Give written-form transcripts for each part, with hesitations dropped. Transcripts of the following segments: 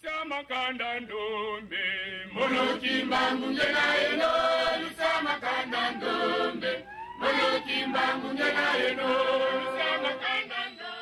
Lusa Ndombe. Moloki mbangu ngena eno Lusa Makanda Ndombe. Moloki mbangu ngena eno Lusa Makanda Ndombe.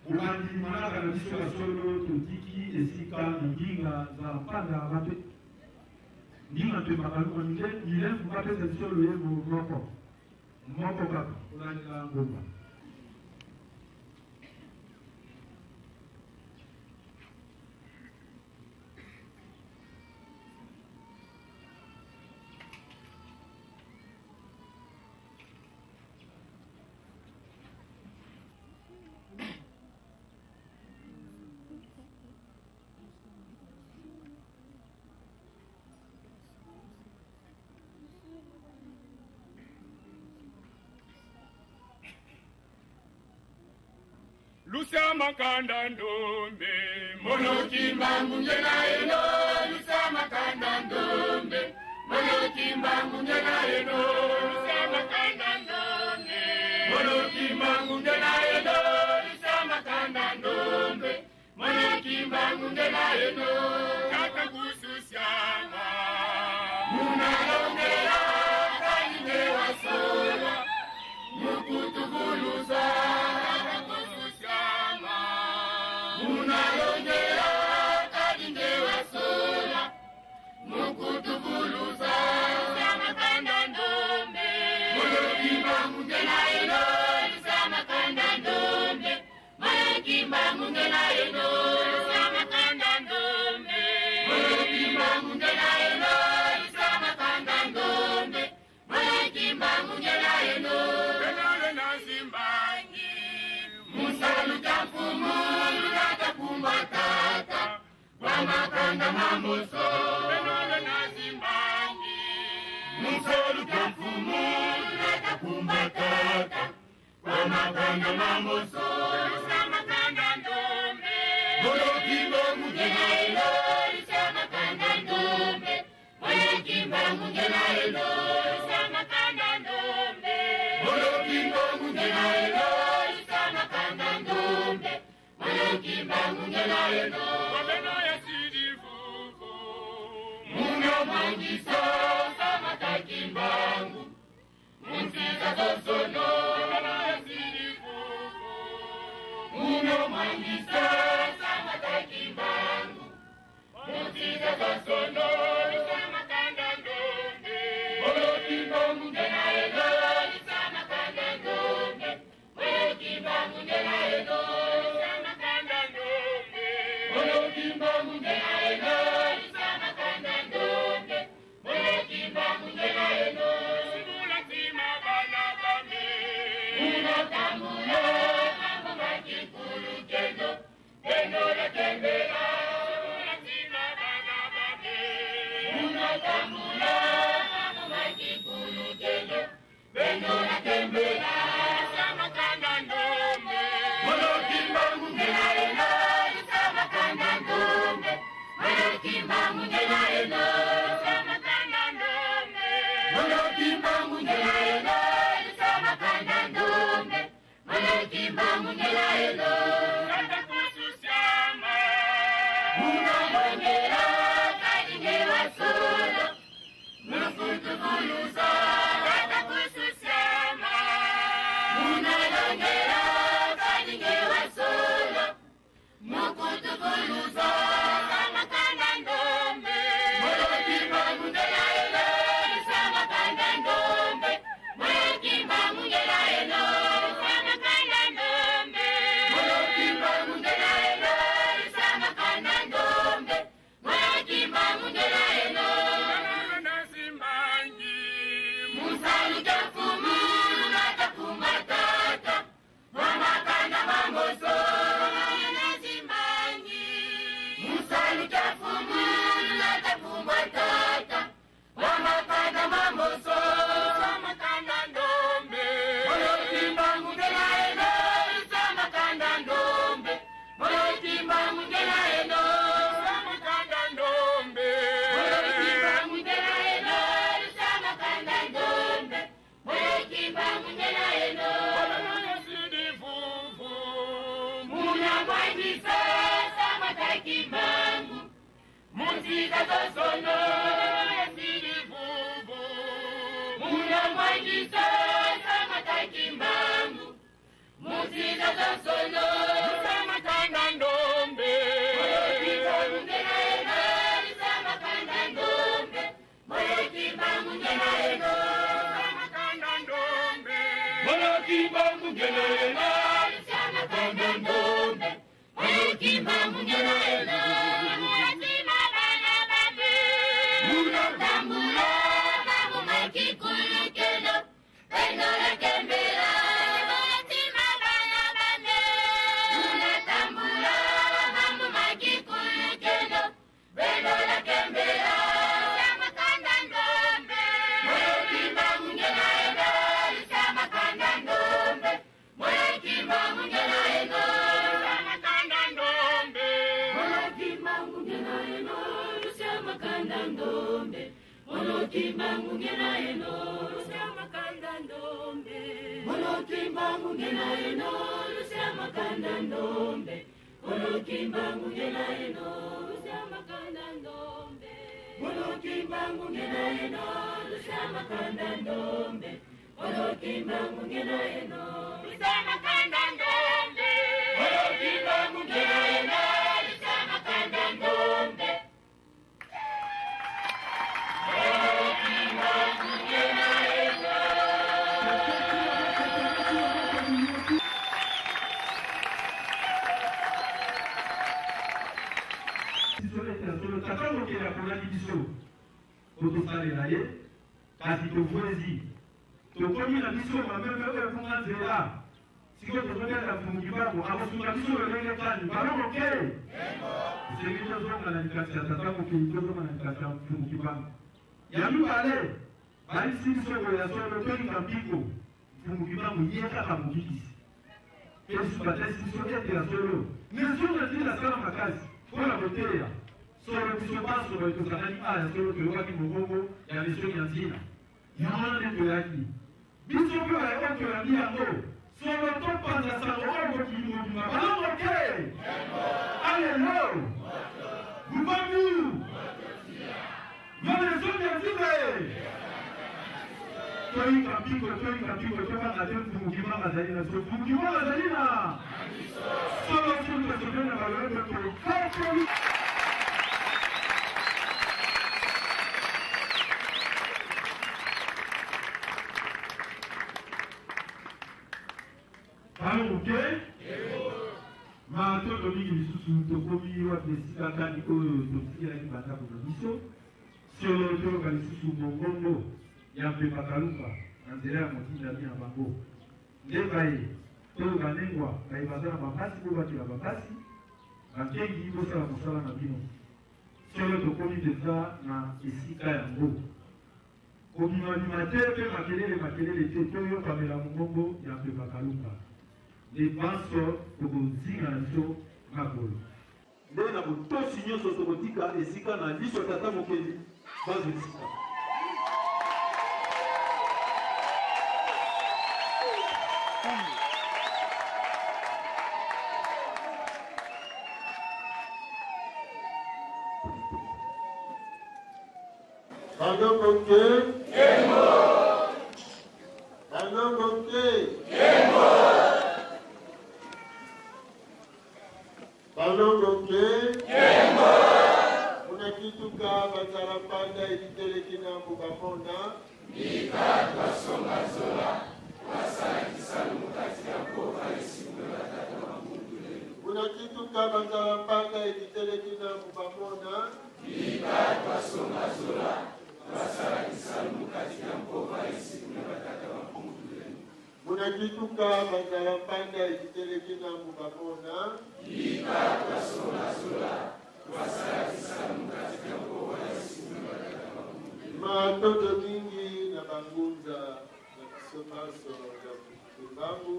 Bobandi manaka na biso ya solo totiki esika na ndinga za mpanda bape ndinga mpe makaluma milembu bapesa biso loyembo moko moko kaka kolandela ngomba. Lusa makanda ndombe, Moloki mbangu ngena eno, Lusa makanda ndombe, Moloki mbangu ngena eno, Lusa makanda ndombe, Moloki mbangu ngena eno, Lusa makanda ndombe, Moloki mbangu ngena eno, Tata kususyama, Munalongela kalinge wasola, Mukutubuluza, Tata kususyama, Munalongela kalinge wasola, Mukutubuluza, Lusa makanda ndombe, Moloki mbangu ngena eno, Lusa makanda ndombe, Moloki mbangu ngena eno, Lusa makanda ndombe, Moloki mbangu ngena eno, Lusa makanda ndombe, Moloki mbangu ngena eno, Benale na zimbangi, Musalu ta mfumu lunata kumba tata, wa makanda mamoso. Benale na zimbangi, Musalu ta mfumu lunata kumba tata, wa makanda mamoso. Lusa makanda ndombe, Moloki mbangu ngena eno, Lusa makanda ndombe, Moloki mbangu ngena eno, Lusa makanda ndombe, Moloki mbangu ngena eno, Lusa makanda ndombe, Moloki mbangu ngena eno. Wabeno ya sidivuvu, Muno mwangiso samataki mbangu, munziza zosono. Wabeno ya sidivuvu, Muno mwangiso samataki mbangu, munziza zosono. Lusa makanda ndombe, Moloki mbangu ngena eno, Lusa makanda ndombe, Moloki mbangu ngena eno, Lusa makanda ndombe, Moloki mbangu ngena eno, Lusa makanda ndombe, Moloki mbangu ngena eno. Sibula tima bana bame, Unotambulo mambo makikulu kendo, kendo la kembela. Sibula tima bana bame, Unotambulo mambo makikulu kendo, kendo la kembela. Lusa makanda ndombe, Moloki mbangu ngena eno, Lusa makanda ndombe, Moloki mbangu ngena eno, Lusa makanda ndombe, Moloki mbangu ngena eno, Lusa makanda ndombe, Moloki mbangu ngena eno. Tata kususyama, Munalongela kalinge wasolo, mukutubuluza. Tata kususyama, Munalongela kalinge wasolo, mukutubuluza. Lusa makanda ndombe, Moloki mbangu ngena eno, Lusa makanda ndombe, Moloki mbangu ngena eno, Lusa makanda ndombe, Moloki mbangu ngena eno, Lusa makanda ndombe, Moloki mbangu ngena eno. Benale na zimbangi, Musalu ta mfumu lunata kumba tata, wa makanda mamoso. Benale na zimbangi, Musalu ta mfumu lunata kumba tata, wa makanda mamoso. Lusa makanda ndombe, Moloki mbangu ngena eno, Lusa makanda ndombe, Moloki mbangu ngena eno, Lusa makanda ndombe, Moloki mbangu ngena eno, Lusa makanda ndombe, Moloki mbangu ngena eno. Benale sidivuvu, Muna mwangiso samataki mbangu, munziza zosono. Benale sidivuvu, Muna mwangiso samataki mbangu, Lusamakanda ndombe. Lusamakanda ndombe. Mulatima bana bame. Mulatima bana bame. Lusamakanda ndombe. Lusamakanda ndombe. Lusamakanda ndombe. Lusamakanda ndombe. Biso ete ya solo tata mokeli aponaki biso po tosalela ye, kasi tovwezi tokomi na biso mameme oyo efunga nzela. Sikoyo tozobela Mfumu Kimbangu akosunga biso lolenge kani? Balongo ke esengeli tozonga na likanisi ya tata mokeli, tozonga na likanisi ya Mfumu Kimbangu. Ya mibale, bayebisi biso boye ya solo toyika mpiko, Mfumu Kimbangu ye kaka mobikisi. Mpe lisusu batalisi biso ete ya solo mesure nzila asala makasi mpo na koteya solo. Biso banso baye tozalaki awa ya solo toyokaki mongongo ya mesure ya nzila, yango wana nde toyaki. Biso mpe baye oyo toyambi yango solo topanza sango oyo mokili mobimba. Balongo te, alelo lubangu yone ya nzila e toyika mpiko, toyika mpiko, tobanga te. Mfumu Kimbangu azali na biso, Mfumu Kimbangu azali na solo. Solo tosopeli na baloyembe tokokoli. Balongo te, matondo mingi. Lisusu tokomi wapi? Esika kani oyo totikelaki bandako na biso? Solo toyoka lisusu mongongo ya Mpemba Kalunga na nzela ya motindami na bango. Nde baye oyo banengwa, baye baza na bambasi, bobatela bambasi, bankengi bosala mosala na bino. Solo tokomi mpenza na esika yango. Kobimabima te mpe makelele makelele te, toyokamela mongongo ya Mpemba Kalunga. Nde banso tokozinga na biso makolo. Nde na botosi nyonso tokotika esika na liso ya tata mokeli bazwa esika. Bandongo ke. Bandongo ke. Bandongo ke. Muna kituka bazala panda eliteleki na mbuka mona. Muna kituka bazala panda eliteleki na mbuka mona. Muna kituka bazala panda eliteleki na mbuka mona. Matoto mingi na bangunza na biso banso ya Kimbangu,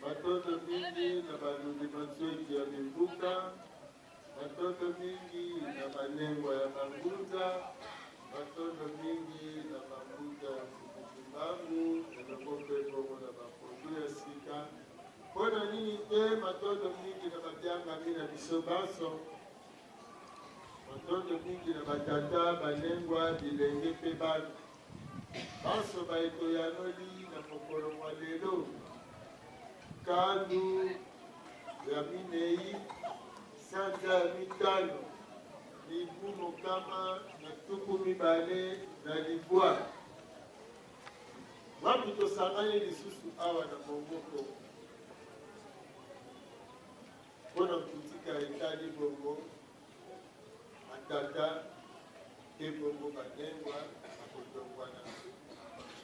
matoto mingi na balungi manzweti ya mimbuka, matoto mingi na banengwa ya bangunza, matoto mingi na bangunza ya Kimbangu, elongo mpe bongo na bapondu ya sika. Mpo na nini te matoto mingi na batiangami na biso banso, matondo mingi na batata balengwa bilenge mpe bana banso baetoyanoli na mokolo mwa lelo. Nkanu ya minei, sanza ya mitano, mibu 129, wapi tosangani lisusu awa na Bongo Congo mpo na kotika etali bongo batata mpe bongo banengwa na kotongwana,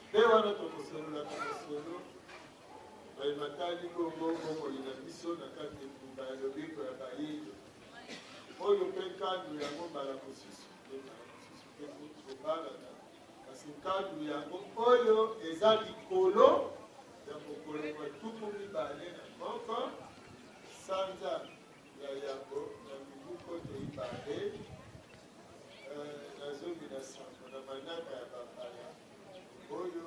mpe wana tokosololaka masolo maye matali bongo bomoi na biso na kati etumba ya lobiko ya bayindo oyo, mpe nkandu yango mbala mosusu mpe mbala mosusu mpe kobalana, kasi nkandu yango oyo eza likolo ya mokolo mwa 21 sanza ya yambo na mibu 2017 na manaka ya bapaya oyo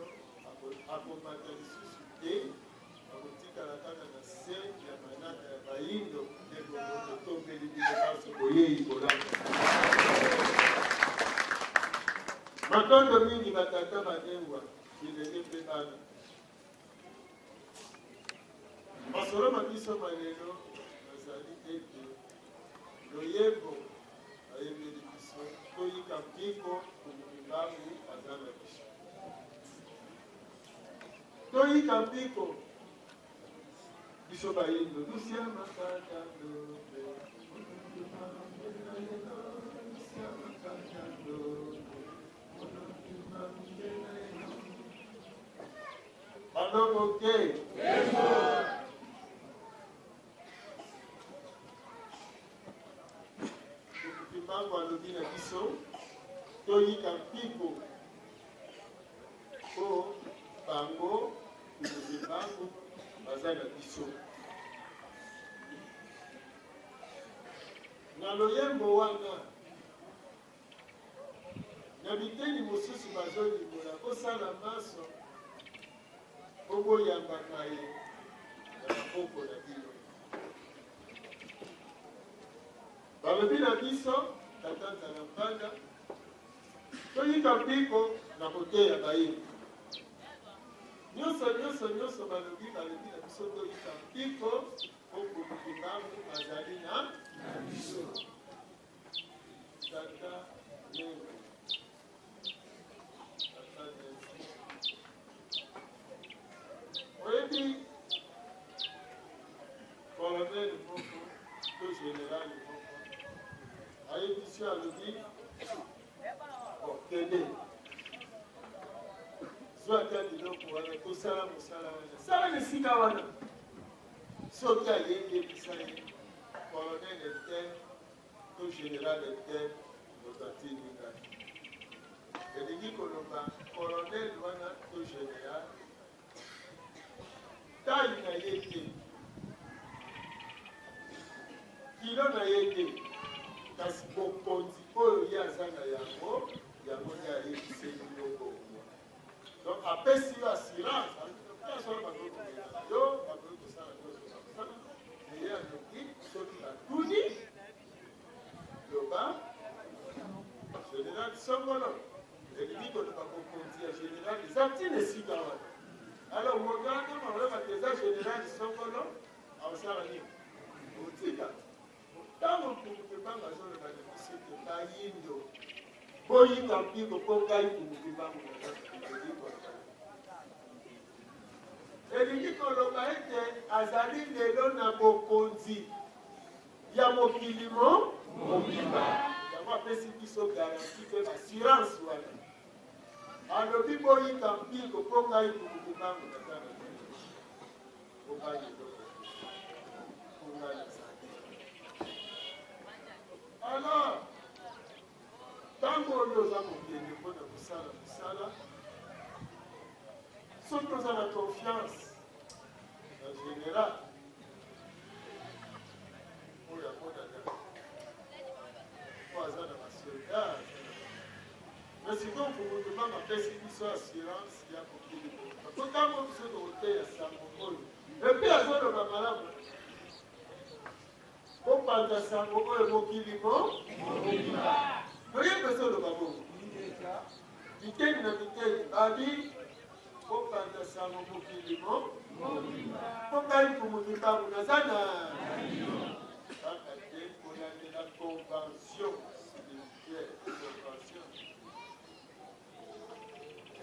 akomata lisusu te, akotikala kaka na se ya manaka ya bayindo. Nde bongo totombeli bino banso boyei bolamu. Matondo mingi batata banengwa, bilenge mpe bana. Masolo ma biso ma lelo mazali ete loyembo bayembeli biso toyika mpiko, Mfumu Kimbangu aza na biso. Toyika mpiko biso bayindo. Lucia Makanda Ndombe, Lucia Makanda Ndombe. Balongo te. Kimbangu alobi na biso toyika mpiko mpo bango Kimbangu baza na biso. Na loyembo wana, na biteni mosusu bazolimbola kosala maso mpo boyambaka ye na maboko na bino. Balobi na biso tata Nzala Mpanda toyika mpiko na koteya bayindo nyonso nyonso nyonso. Balobi na biso toyika mpiko mpo Mfumu Kimbangu azali na biso. Tata Nengo, tata Nengo, oyebi colonel moko to général moko ayebisi, alobi: "Okende zwa ata biloko wana, tosala mosala wana, sala na esika wana." Soki ayeyebisa ye colonel un tel to général un tel, moto atindi ngai, elingi koloba colonel wana to général taille na ye te, kilo na ye te, kasi bokonzi oyo ye aza na yango, yango nde ayebiseli yo bongo. Donc apesi yo assurance. Solo bakoki komela yo, bakoki kosala nyonso bakosala, ye alobi soki batuni, loba général songolo. Elingi koloba bokonzi ya général eza ntina esika wana. Alors moto wana ntango alobaka eza général songolo, akosala nini? Otika ntango Mfumu Kimbangu azoloba na biso ete bayindo boyika mpiko mpo ngai Mfumu Kimbangu naza. Elingi koloba ete azali lelo na bokonzi ya mokili mo mobimba. Yango apesi biso garantie mpe assurance wana, alobi boyika mpiko mpo ngai Mfumu Kimbangu naza na bino, bobangi eloko mpo ngai nazali. Alors ntango oyo oza kokende mpona kosala mosala, soki oza na confiance na général oyo amonana po aza na basoldat, mais sikoyo Mfumu Kimbangu apesi biso assurance ya mokili mobimba, po ntango biso tokoteya sango oyo, et puis azoloba malamu, kopanza sango oyo mokili mo mobimba. Toyebi ezoloba bongo biteni na biteni, babi kopanza sango mokili mo. Mpo ngai Mfumu Kimbangu naza na kaka te kolandela convention spirituelle, convention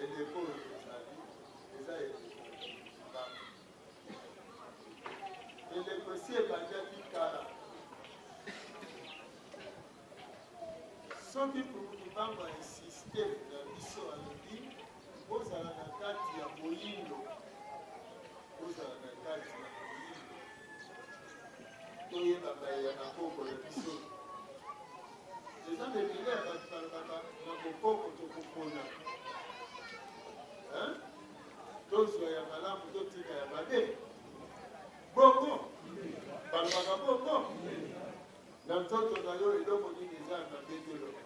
eleko oyo tozali eza eleko Kimbangu. Eleko esi ebandaki kala. Soki Mfumu Kimbangu a insiste na biso alobi bozala na kati ya moyindo, bozala na kati ya moyindo, toyeba baye ya bakoko na biso. Eza na ebele ya bato balobaka na bokoko tokopona, hein? Tozwa ya malamu totika ya mabe. Bongo balobaka bongo na nzoto na yo eloko nini eza ya mabe te longola.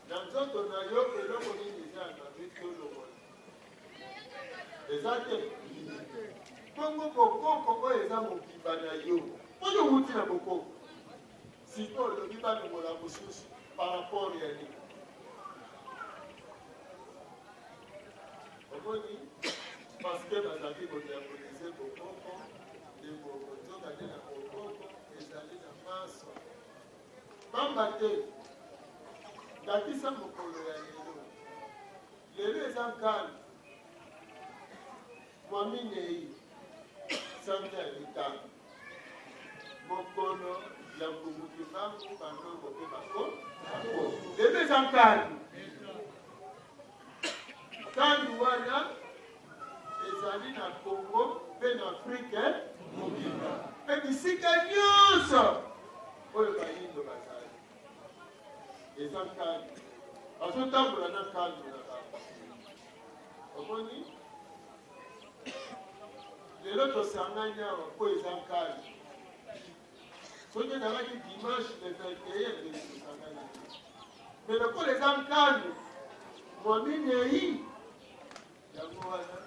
Na nzoto na yo eloko nini eza ya mabe te olongola? Eza te. Bongo bokoko oyo eza mobimba na yo, oyo owuti na bokoko, sikoyo olobi balongola mosusu par rapport ya nini? Omoni, parce que bazali kodiabolize bokoko nde bongo, nzoka nde na bokoko ezali na manso. Pamba te, ndakisa mokolo ya lelo, lelo eza nkalo mwa minei sanza ya mitano, mokolo ya Mfumu Kimbangu, Bandongo mpe bako. Lelo eza nkalo. Ntango wana ezali na Congo mpe na Afrike mobimba mpe bisika nyonso oyo bayindo bazali, eza nkando, bazotambola na nkando na bango. Omoni, lelo tosangani awa mpo eza nkando. Soki ezalaki dimanche le 21 nde tosangani te, me lokola eza nkando mwa minei, yango wana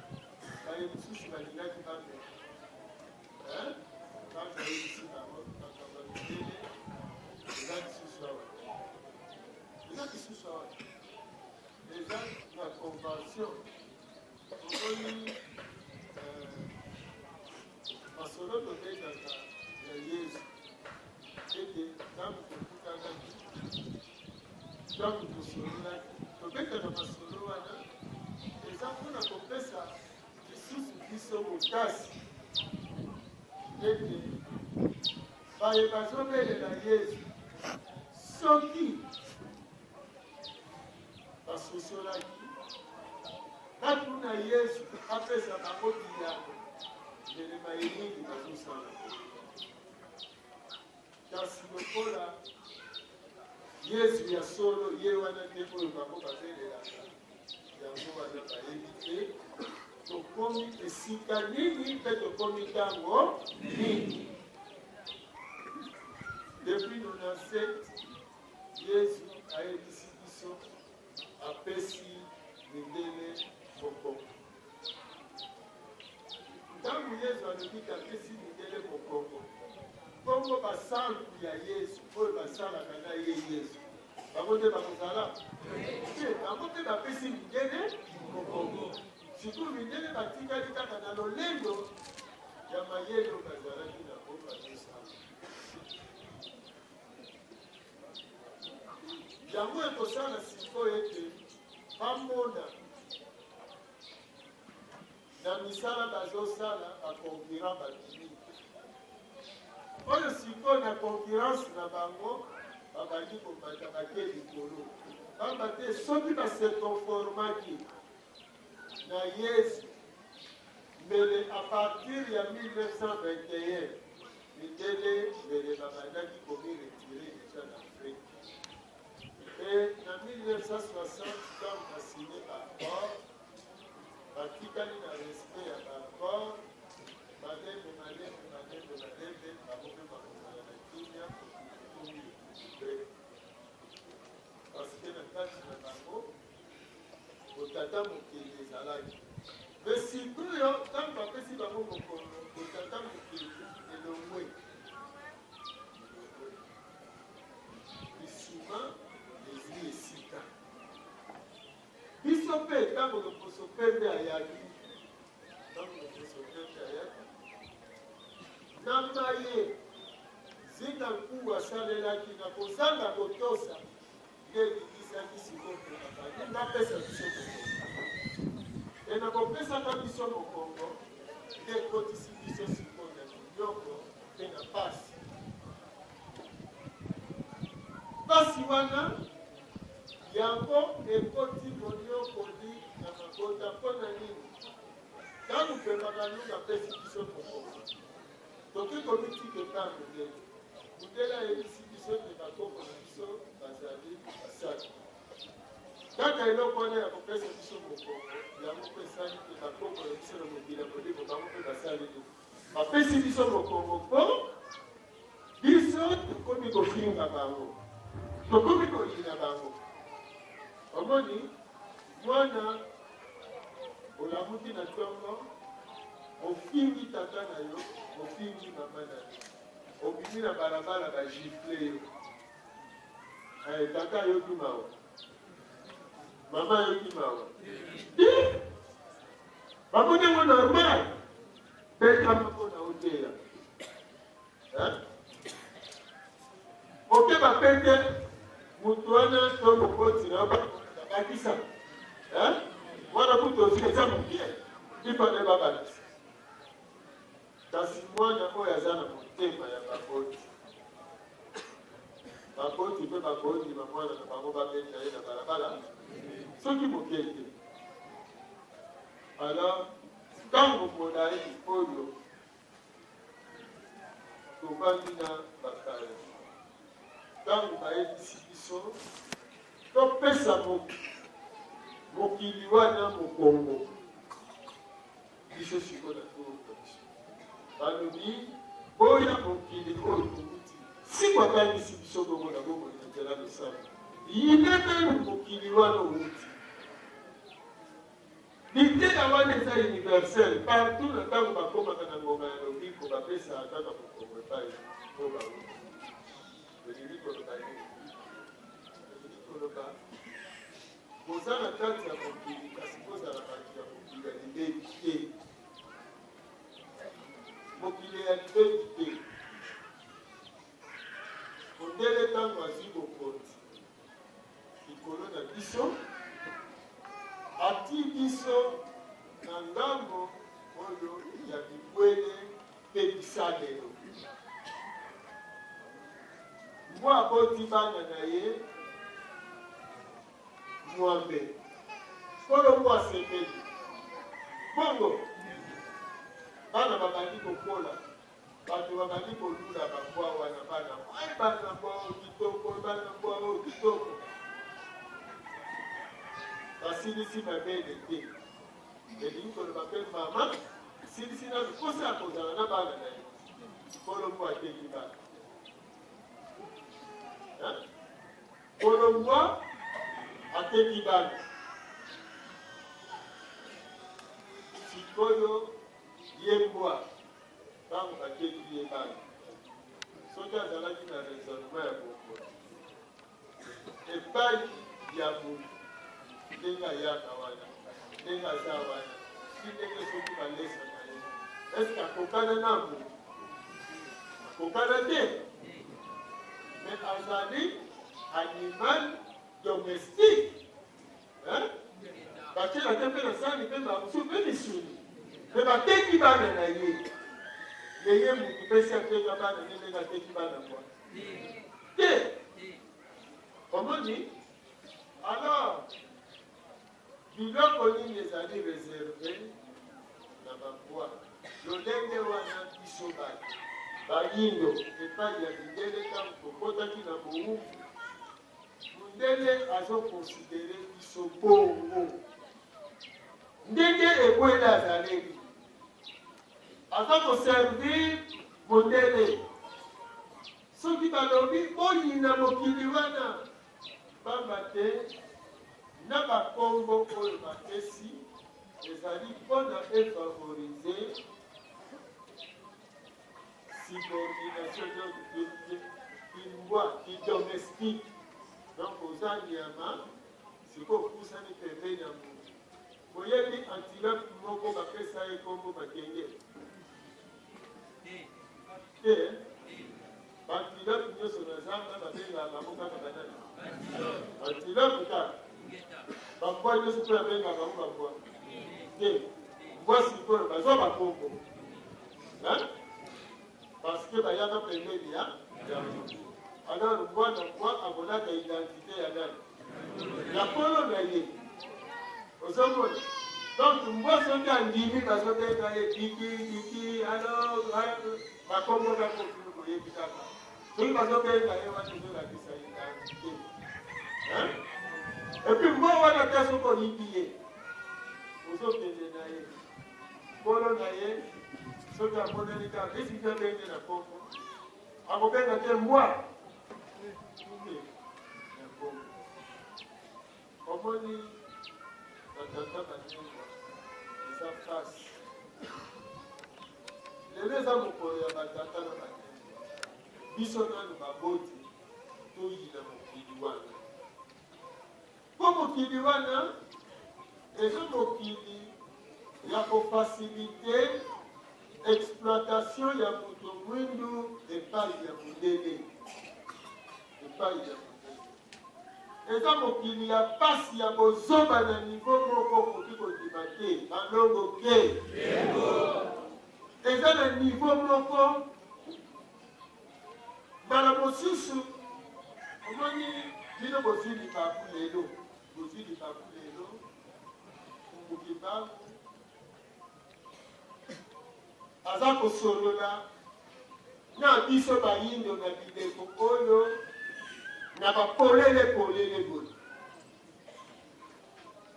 baye mosusu balingaki bameka. Ntango ayebisi bango makambo ya mindele, eza lisusu awa te, eza lisusu awa te, eza na convention. Omoni masolo tobetaka ya Yesu ete ntango tokutanaki, ntango tosololaki, tobetaka masolo wana eza mpona kopesa lisusu biso bokasi ete baye bazobelela Yesu soki basosolaki batuna Yesu apesa bango biyano ndele maye mingi bazosala. Kasi lokola Yesu ya solo ye wana te oyo bango babelelaka, yango wana bayebi te tokomi esika nini mpe tokomi ntango nini. Depuis 97 Yesu ayebisi biso apesi mindele mokongo. Ntango Yesu alobi te apesi mindele mokongo, bongo basantu ya Yesu oyo basalaka na ye Yesu, bango nde bakozala te? Bango mpe bapesi mindele mokongo. Sikoyo mindele batikali kaka na lolendo ya mayele oyo bazalaki nango bazosala. Yango ekosala sikoyo ete bamona na misala bazosala ba concurrent babimi oyo sikoyo na concurrence na bango babandi komata bake likolo, pamba te soki ba se conformaki na Yesu mbele à partir ya 1921 mindele mbele babandaki komi retirer dejà na Afrique. Mpe na 1960 ntango basine baaccord, batikali na respect ya baaccord, malembe malembe malembe malembe bango mpe bakozala na kimia, ekomi équilibré parce que na kati na bango botata mokili ezalaki. Mpe sikoyo ntango bapesi bango mokongo, botata mokili elongwe, lisuma ezwi esika. Biso mpe ntango loposo pembe ayaki, ntango loposo pembe ayaki na maye Nzinga Nkuwu asalelaki na kozanga kotosa nde ebikisaki sikoyo mpe balinga apesa biso mokongo. Mpe na kopesaka biso mokongo nde ekotisi biso sikoyo na minyoko mpe na pasi. Pasi wana yango ekoti monyokoli na mabota. Mpo na nini? Ntango Pemba Kalunga apesi biso mokongo, tokoki komitika epai ya mondele. Mondele ayebisi biso ete bakoko na biso bazali basali. Kaka eloko wana ya kopesa biso mokongo, yango mpe esali ete bakoko na biso na mokili ya molimo bango mpe basali nini? Bapesi biso mokongo mpo biso tokomi kofinga bango, tokomi koyina bango. Omoni mwana olamuki na ntongo, ofingi tata na yo, ofingi mama na yo, obimi na balabala ba gifle yo. Eh, tata ayoki mawa, mama ayoki mawa, bamoni yango normal. Betama mpo na oteya. Hein? Okeba pe te mutu wana to moboti na yo babakisa. Hein? Wana kutu ozwi eza moke. Ifale babakisa. Kasi mwana oyo aza na motema ya baboti. Baboti mpe bakondima mwana na bango babeta ye na balabala soki moke te. Alors, ntango molai oyo tovandi na bapaya, ntango bayebisi biso topesa mokili wana mokongo, biso sikoyo na tour na biso balobi boya mokili oyo towuti. Siko atangisi biso bongo na bomoi na nzela losambo, yina nanu mokili wana owuti. Liteya wana eza universel partout na tango bakomaka na ngonga ya lobiko bapesaka kaka mokongo epai oyo bawuti. Elingi koloba nini? Elingi koloba boza na kati ya mokili kasi bozala bato ya mokili ya libebi te. Mokili ya libebi te. Mondele ntango azwi bokonzi likolo na biso, atii biso na ngambo oyo ya bibwele mpe bisalelo. Mbwa aboti bana na ye mwambe. Nkolo mbwa asepeli. Bongo bana babandi kokola. Bato babandi kolula ba mbwa wana, bana mbwa, eh bana mbwa oyo kitoko, bana mbwa oyo kitoko. Basilisi mabele te. Elingi koloba mpe mama asilisi nanu mposa ya kozala na bana na ye. Nkolo mbwa ateki bana. Nkolo mbwa ateki bana. Sikoyo ye mbwa Tango bateki ye bana, soki azalaki na raisonnement ya bomoto epayi ya mutu ndenge ayaka wana, ndenge aza wana, ti ndenge soki balesaka ye, est ce que akokana na mutu? Akokana te. Mais azali animal domestique. Hein? Batielaka mpe na sani mpe bamosusu mpe misuni mpe bateki bana na ye yeye motu mpe si ateka bana nde ndenge ateki bana mbwa te omoni. Alors biloko nini ezali reserve na bambwa lolenge wana? Biso bato bayindo epai ya mindele ntango tokotaki na bowumbu, Mundele azo considere biso bongo ndenge ebwele azaleli aza ko servir mondele. Soki balobi boyina mokili wana pamba te na bakombo oyo bapesi ezali mpona efavorize Subordination donc kimbwa ki domestique donc oza nyama sikoyo opusani pembeni ya mutu. Boyebi antilope moko bapesa ye kombo Makenge? Te. Ba antilope nyonso na zamba babengaka bango kaka banani? Antilope kaka. Bambwa nyonso mpe babengaka bango bambwa? Te. Mbwa sikoyo bazwa bakombo. Hein? Parce que bayaka pembeni ya ya moto. Alors mbwa na mbwa akolata identite ya nani? Ya kolo na ye. Ozomona? Donc mbwa soki andimi bazobenga ye kiki kiki alors bakombo kaka okili boyebi kaka. Soki bazobenga ye wana ezolakisa identite. Hein? Et puis mbwa wana ata soki oyibi ye ozokende na ye Nkolo na ye soki amonani kaka esiki abenge na kombo, akobenga te mbwa te na kombo. Omoni batata banengwa eza pasi. Lelo eza mokolo ya batata na banengwa. Biso nanu baboti toyina mokili wana. Po mokili wana eza mokili ya ko faciliter exploitation ya moto mwindu epayi ya mundele. Epayi ya mundele. Eza mokili ya pasi ya bozoba na niveau moko okoki kondima te. Balongo ke. Eza na niveau moko Mbala mosusu omoni bino bozwi libaku lelo, bozwi libaku lelo, Mfumu Kimbangu aza kosolola na biso bayindo na bileko oyo na bapolele polele boye.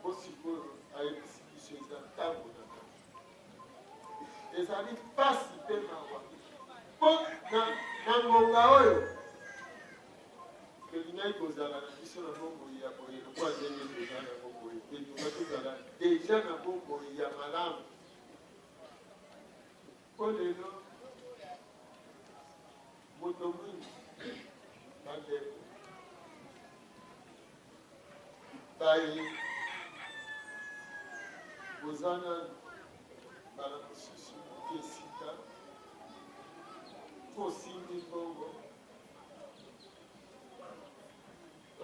Po sikoyo ayebisi biso eza ntango na ntango. Ezali mpasi mpe mawa mpo na, na ngonga oyo tolingaki kozala na biso na bomoi ya boye lokola ndenge toza na yango boye te. Tonga tozala deja na bomoi ya malamu, mpo lelo moto mwindu, bandeko baye boza nanu mbala mosusu oke esika mpo osimbi mbongo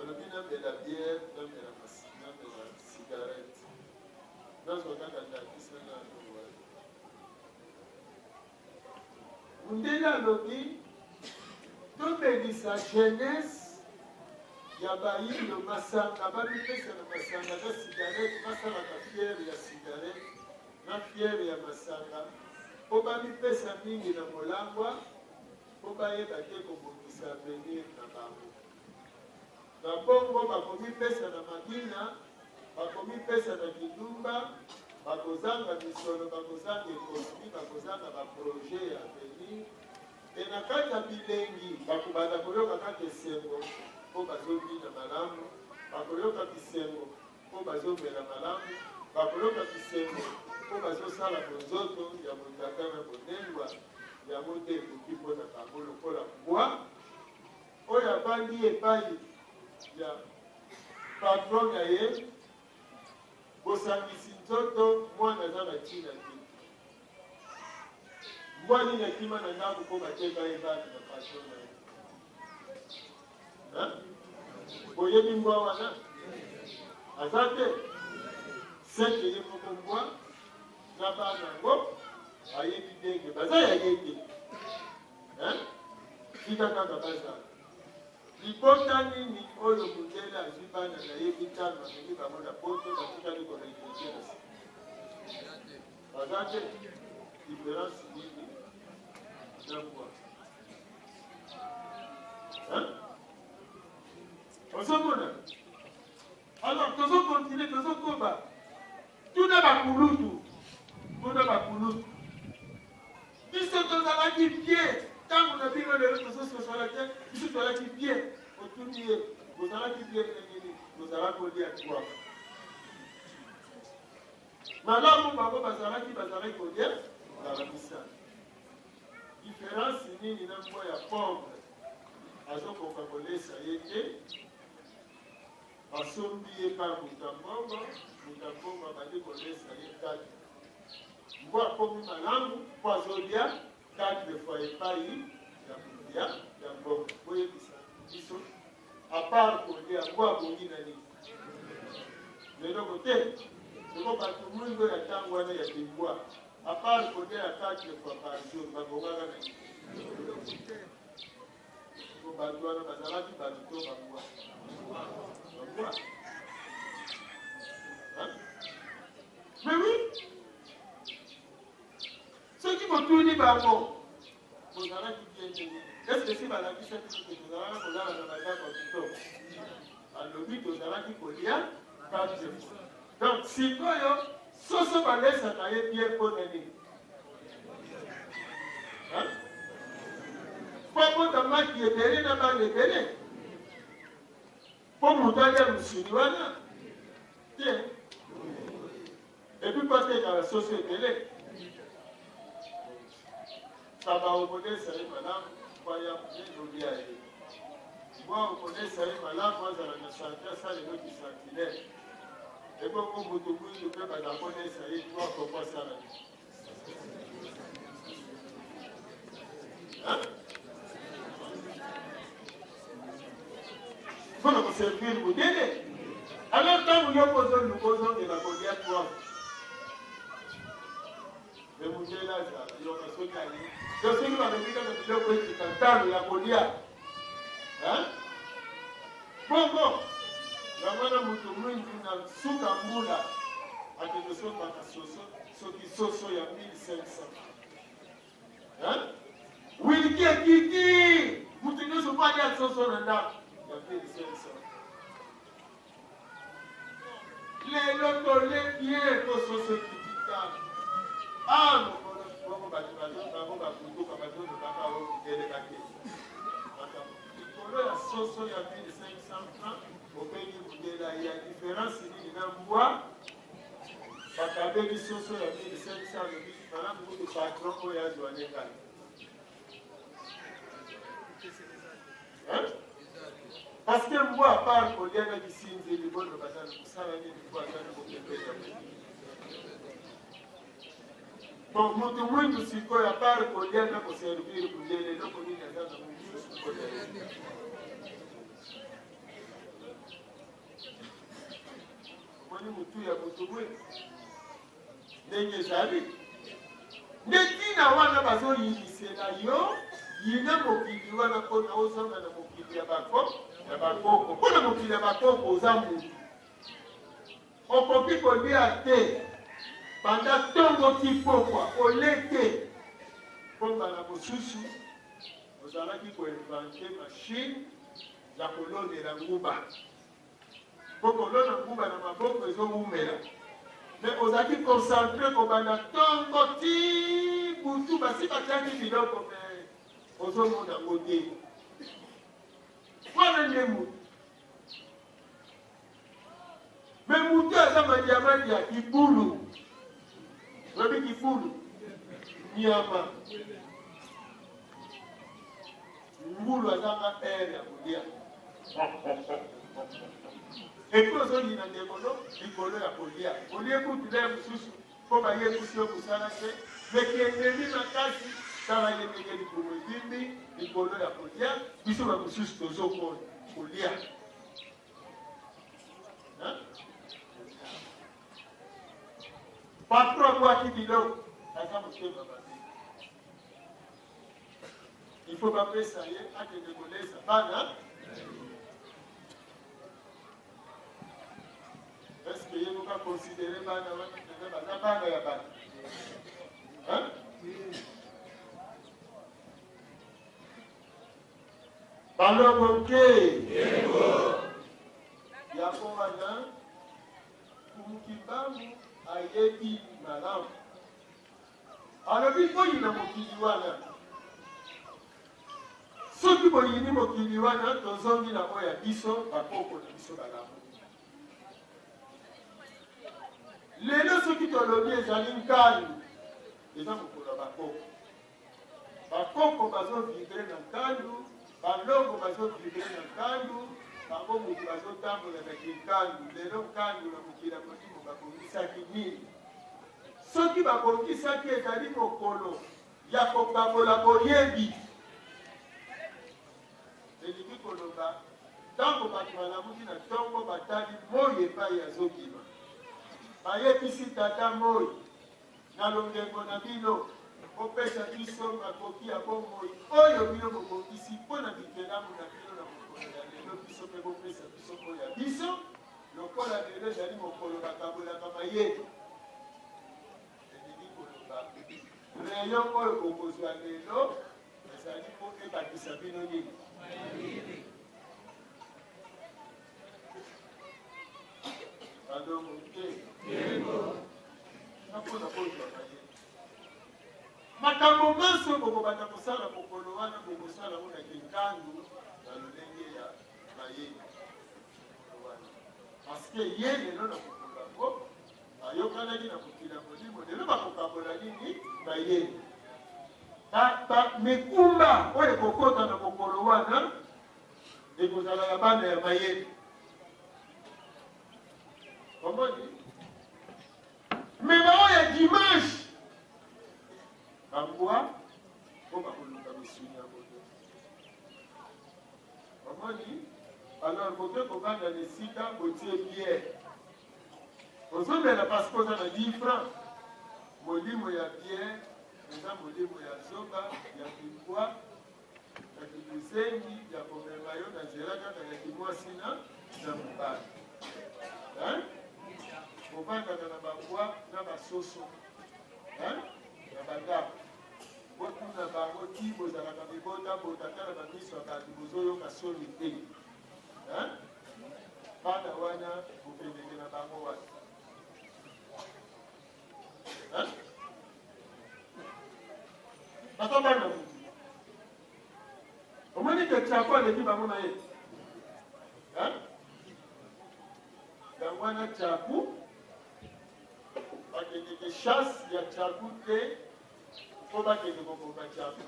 olobi namela biere namela namela cigarette nazwa kaka ndakisa nano wana Mundele alobi tomelisa jeunesse ya bayindo masanga bamipesa na masanga na cigarette basalaka fiere ya cigarette na fiere ya masanga mpo bamipesa mingi na molangwa mpo bayeba te kobongisa avenir na bango. Na bongo bakomipesa na mabina, bakomipesa na kindumba, bakozanga misolo, bakozanga economie, bakozanga ba projets ya avenir et na kati ya bilengi bakobanda koyoka kaka esengo mpo bazobina malamu, bakoyoka bisengo mpo bazomela malamu, bakoyoka bisengo mpo bazosala bonzoto ya botata na bonengwa, yango nde ekoki mpo na bango lokola mbwa. Oyo avandi epayi ya patron na ye, bosangisi nzoto, mwana aza na tina te. Mbwa nini akima na ndako po bateka ye bana na patron na ye? Hein? Boyebi mbwa wana? Aza te. Seke ye moko mbwa na bana yango ayebi ndenge baza ya ye te. Hein? Tika kaka bazala. Libota nini oyo mundele azwi bana na ye mitano amemi bango na poto batikali ko regretter na sima? Baza te. Difference nini na mbwa? Hein? Ozomona? Alors tozo continuer, tozo koba. Tuna ba kulutu, tuna ba kulutu. Biso tozalaki bien tango na bino lelo tozo sosola te, biso tozalaki bien. Otuni ye, bozalaki bien ndenge nini? Tozalaki kolia twaka. Malamu bango bazalaki bazalaki kolia mbala misano. Difference nini na mbwa ya pauvre azokoka kolesa ye te? Basombi ye epai ya moto ya mbongo, moto ya mbongo abandi kolesa ye kati. Mbwa akomi malamu mpo azolia 4 fois epai ya ya ya mbongo. Boyebisa biso à part kolia mbwa abongi na nini? Eloko te. Soko bato mwingo ya ntango wana ya kimbwa à part kolia ya 4 fois par jour babongaka na nini? Eloko te. Po bato wana bazalaki bato to bambwa? Bambwa. Mais oui, soki botuni bango bozalaki bien ndenge eske si balakisa biso ke tozalaka kolala na bandako ya kitoko? Balobi tozalaki kolia quatre fois. Donc sikoyo soso balesaka ye bien mpo na nini? Mpo abota maki ebele na bana ebele, mpo moto alia mosuni wana te, epuis mpo atekaka soso ebele. Taba okolesa ye malamu mpo aya monene olia ye. Mbwa okolesa ye malamu azala na sante asala eloko sentinelle. Ebongo moto mwindu mpe baza kolesa ye trois fois mpo asala nini? Mpo na koservir mondele. Alors ntango yo mpo ozoluka ozongela kolia trois Me mundele azala yoka soki aye yo soki balobi kaka biloko ekita ntalo ya kolia hein? Bongo yango wana moto mwindu na suka mbula akende sombaka soso soki soso ya 1500 hein? Wilki ekiti moto nyonso mpo alia soso na ndako ya 1500. Lelo tole bien po soso ekiti talo. Ah mokolo moko bato bazo bango bakutuka bazolobaka o mindele bakende. Makambo likolo ya soso ya 1500 francs obengi mundele ya différence nini na mbwa bakabeli soso ya 1500 alobi malamu kutu patron oyo azwa nde ngai. Parce que mbwa à part kolia na kisinzeli boloba aza na mosala nini mbwa aza na kokembela bon moto mwindu sikoyo à part kolia na koservir mundele eloko nini aza na mosusu kolia omoni motu ya moto mwindu ndenge ezali nde ntina wana bazoyinisela yo yina mokili wana mpona ozonga na mokili ya bako ya bakoko mpo na mokili ya bakoko oza motu okoki kolia te banda ntongo ti pokwa ole te mpo mbala mosusu ozalaki koinvente machine ya kolonela nguba Po kolona nguba na maboko ezo wumela mais ozalaki concentre kobanda tongo ti butu basi batiaki biloko mais ozo mona ngo te wana nde mutu mais mutu aza madiamadia kibulu oyebi kibulu nyama Ngulu azanga heure ya kolia. Epuis ozoyina ndeko no likolo ya kolia. Olie kutu lere mosusu mpo bayebisi yo mosala te, me kendeli makasi, tala ye ndenge libumu evimbi likolo ya kolia. Biso ba mosusu tozokona kolia. Patron abwaki biloko, aza motema mabe. Il faut bapesa ye akende kolesa bana. Est-ce que ye moko aconsidere bana wana mpenza baza bana ya bato? Hein? Balongo nke yango wana Mukimbangu ayebi malamu. Alobi boyina mokili wana. Soki boyini mokili wana, tozongi na oyo ya biso, bakoko na biso balamu. Lelo soki tolobi ezali nkanu, eza mokolo ya bakoko. Bakoko bazo vivre na nkandu, balongo bazo vivre na nkandu. Bango mutu bazotambola na kinkandu lelo nkandu na mokili ya molimo babongisaki nini? Soki babongisaki ezali mokolo ya kokabola boyebi. Elingi koloba ntango bato balamuki na ntongo batali moi epai azobima, bayebisi tata moi Na longengo na bino, bopesa biso makoki ya bomoi oyo bino bobongisi mpo na bikelamu na bino na mokolo ya lelo, biso mpe bopesa biso oyo ya biso, lokola lelo ezali mokolo bakabolaka mayele. Elingi koloba, rayon oyo bokozwa lelo ezali mpo ebakisa bino nini? Mayele. Balongo te. Mpona kozwa mayele. Makambo manso bokobanda kosala mokolo wana, bokosala yango na kinkandu na lolenge ya mayele wana. Parce que ye lelo na mokolo yango bayokanaki na mokili ya molimo, lelo bakokabola nini? Mayele. Ba mikumba oyo ekokota na mokolo wana ekozala ya bana ya mayele. Omoni? Me baoyo ya dimanche bambwa mpo bakoluka misuni ya moto. Omoni? Alors boke kovanda na esika botie biere, ozomela parce que oza na 10 francs. Molimo ya biere eza molimo ya zoba ya bimbwa ya kibuzengi ya komema yo na nzela kaka ya kimwasi na na mobali hein? Bovandaka na bambwa na basoso hein? Na bandako botuna bango ti bozalaka mibota botata na bamiso ya bato bozoyoka soni te hein? Bana wana bokendeke na bango wana hein? Baza bana mutu. Omoni ke Chaco aleki bango na ye. Hein? Yango wana Chaco bakendeke chasse ya Chaco te mpo bakende koboma Chaco.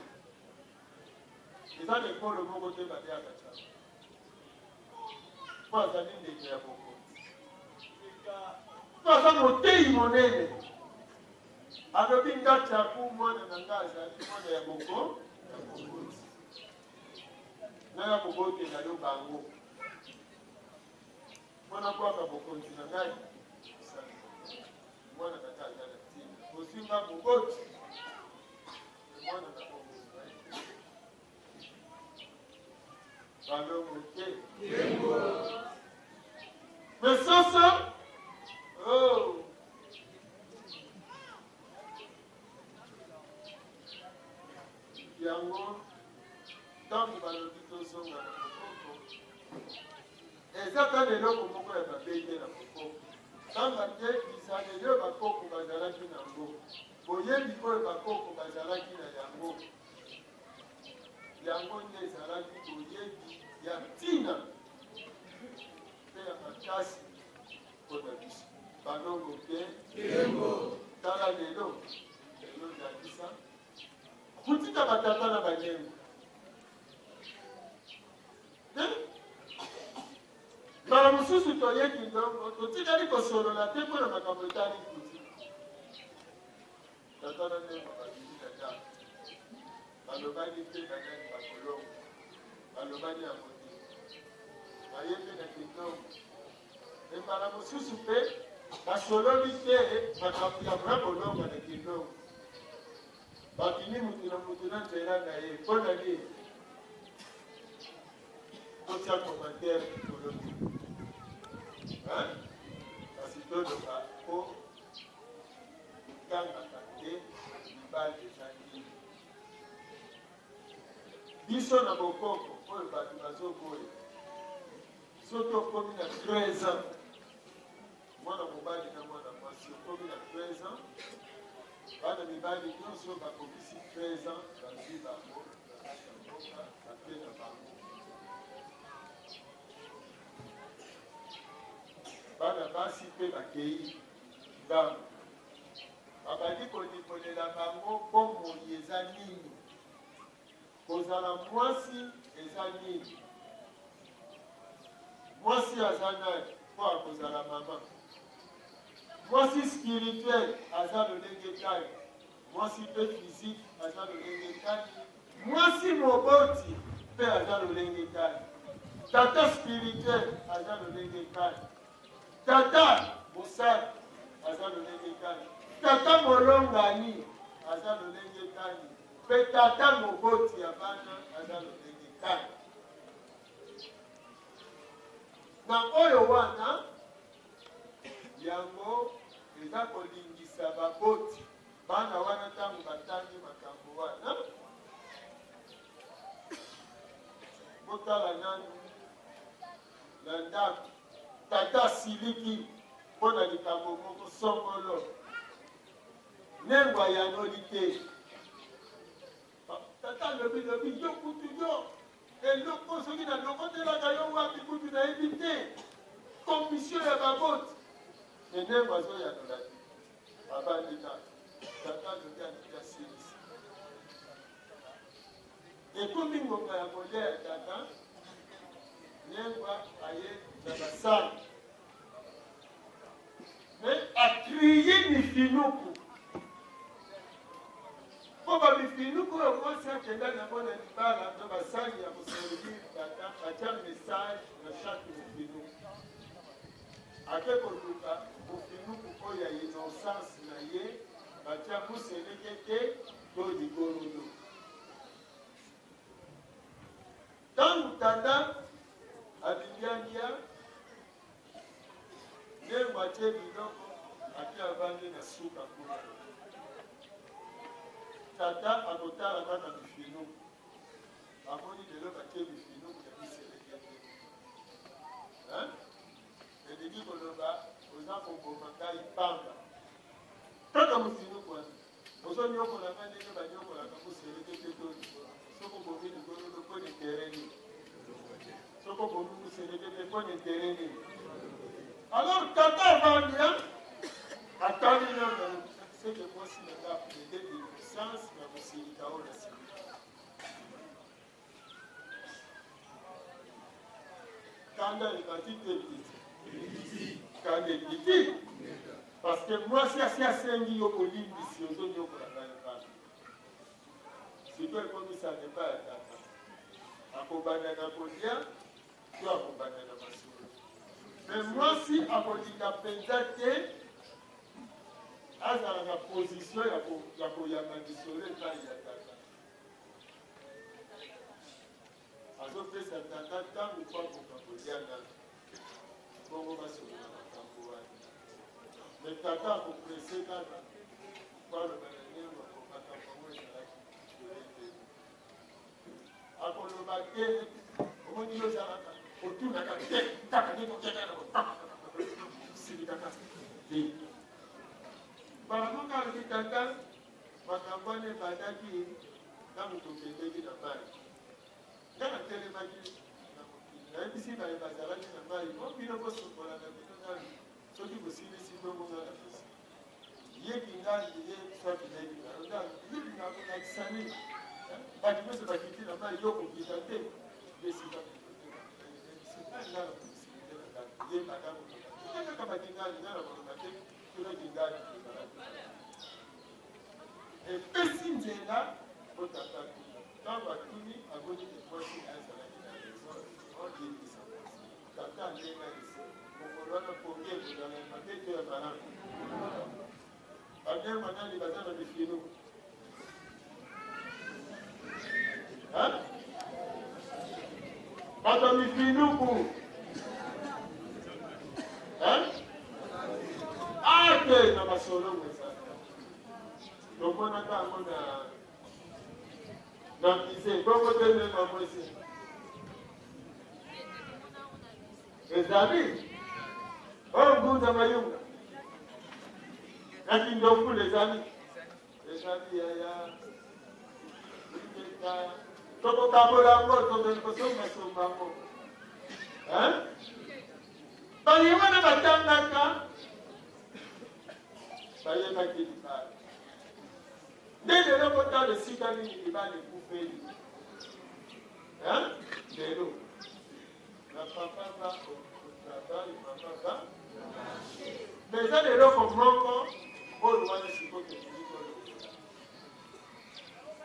Eza na ekolo moko te baliaka Chaco. Mpo azali ndeke ya bokonzi. Mpo aza moteyi monene. Alobi nga Tshaku mwana na nga azali mwana ya boko ya bokonzi. Naya kobotela yo bango. Mpo nabwaka bokonzi na ngai. Mwana na nga aza na ntina. Bozwi nga moboti. Mwana na bokonzi. Balongo te. Mais soso, oh. Yango ntango balobi tozonga na bokoko, eza kaka eloko moko ya mabe te na bokoko, pamba te bizaleli oyo bakoko bazalaki na yango, boyebi oyo bakoko bazalaki na yango, Yango nde ezalaki boyebi ya ntina mpe ya makasi mpo na biso. Balongo te. Tala lelo, lelo ndakisa kotika batata na banyengo te. Mbala mosusu toye Kindombo, totikali kosolola te mpo na makambo etali kuti. Tata na Neema babimi na ndako. Balobani te banani bakolonga. Balobani yango te. Baye mpe na Kindombo. Me mbala mosusu mpe basololi te makambo ya vrai kolonga na Kindombo. Babimi mutu na mutu na nzela na ye. Mpo na nini? Totia commentaire likolo te. Hein? Kasi toloba mpo Totangaka te libala eza nini. Biso na bokoko oyo batu bazo boya soki okomi na 13 ans mwana mobali na mwana mwasi okomi na 13 ans bana mibali nyonso bakokisi 13 ans bazwi bango na kati ya mboka bake na bango bana basi mpe bakei Ntango babandi kolimbolela bango bomoi eza nini, kozala mwasi eza nini. Mwasi aza nani mpo akozala mama? Mwasi spirituel aza lolenge kani? Mwasi mpe physique aza lolenge kani? Mwasi moboti mpe aza lolenge kani? Tata spirituel aza lolenge kani? Tata mosali aza lolenge kani? Tata molongani aza lolenge kani? Mpe tata moboti ya bana aza lolenge kani? Na oyo wana, yango eza kolingisa baboti bana wana ntango batangi makambo wana. Botala nanu na ndako, tata asiliki mpo na likambo moko songolo, Nengo ayanoli te. Tata alobi lobi yo kutu yo eloko soki nalokotelaka yo wapi kutu nayebi te. Commission ya baboti Nengo azoyanola te, abandi kaka. Tata alobi alobi asilisi. Ekomi ngonga ya kolia ya tata, Nengwa aye na basani. Mais a trier mifinuku. Mpo ba mifinuku oyo mwasi akenda nango na libala na basani ya koservir tata, batia message na chaque mofinuku. Ake koluka mofinuku oyo ya innocence na ye, batia museleke te to ligorodo. Ntango tata alingialia Ndengo atie biloko ake avandi na suka kuna. Tata akotala kaka mifinuku. Amoni lelo batie mifinuku ya miseleke te. Hein? Elingi koloba oza koboma ngai pamba. Kaka mofinuku wana. Ozonyokola ngai ndenge banyokolaka moseleke te to likolo. Soki obomi ligorodo mpo na interet nini? Soki obomi moseleke te mpo na interet nini? Alors tata avandi atali nano seke mwasi na nga aplede innocence na kosilika oyo nasilika. Kanda ebati te ekiti. Kanda ekiti. Parce que mwasi asi asengi yo bolimbisi, ozonyokola ngai pamba. Sikoyo ekomi ça dépend ya tata. Akobanda na kolia to akobanda na masolo. Mais mwasi akolinga mpenza te azala na position ya koyamba lisolo epai ya tata. Azopesa tata ntango mpo akoka kolia nano, bongo basolola makambo wana. Mais tata akopresse kaka mpo aloba na ndenge makambo yango ezalaki lolenge. Akoloba te, omoni yo ozalaka otunaka te kaka ndenge okeka na silikaka te. Mbala moko alobi tata, makambo wana ebandaki ntango tokendeki na mai. Nga natelemaki na mokili, nayebisi baye bazalaki na mai, o bino bosokola na bino nanu, soki bosilisi bongo nga nakosi. Ye kingandi ye soit leki na yo, nga yo olingaka kolakisa nini? Bato nyonso bakiti na mai, yo okokita te. Nde esika nayebisi ngai, nga nakokisi te na ndako. Ye banda koloba, tika kaka bakingandi, nga nakoloba te, tuna kingandi tozalaki. Epesi nzela po tata atuna. Tango atuni, amoni que mwasi na ye azalaki na raison, alimbisa mwasi. Tata alenga esengo. Mokolo wana pongi ekozala ya mabe to ya malamu? Ba mère banani baza na mifinu? Hein? Bato ya mifinuku. Hein? Ate na masolo eza. Tomonaka yango na na musée. Bongo te mema mwese. Ezali oyo Ngunza Mayunga na Kindofula ezali ezali yaya ingeta tokokabola yango tokende kosombasomba yango baye wana batangaka bayebaki libala nde lelo botala esika nini libala ekufeli lelo na Papa va au travail, mama va. Mais eza na eloko moko oyo wana sikoyo tolingi tolobela.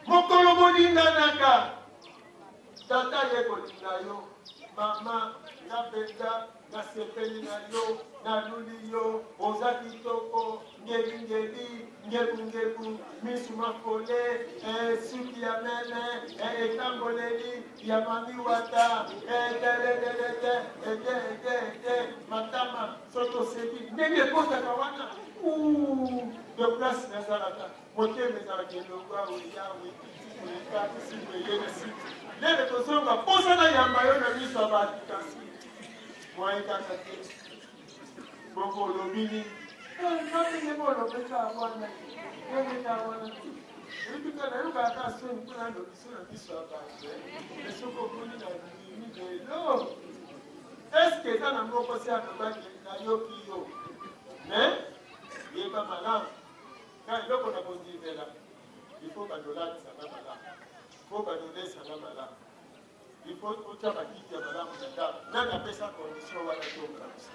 Mokolo bolinganaka, tata ye kolinga yo, mama nga mpenza nasepeli na yo, naluli yo, oza kitoko, ngebingebi, ngebungebu, misu mafole, eh, suki ya meme, eh, etamboleli ya mami wata, eh, delelelete, ede ede ede, matama soki oseki ndenge ekotaka wana, uu, de place nazalaka motema ezalaka elongo awe yawe ekatisi boye na siti lele kozonga mposa nayamba yo na miso ya bato, kasi mwaye kaka te. Bongo olobi nini? Ndenge olobeka wana, ndenge wana ebika nayokaka soni mpona lobiso na miso ya bato. Me soki omoni na ndimi lelo, eske eza na moko si alobaki nayoki yo? Me yeba malamu ka eloko na kondimela, il faut bandolatisanga malamu, faut bandolesanga malamu, il faut otya bakiti ya malamu na ndako. Nani apesa condition wana? Tongabisa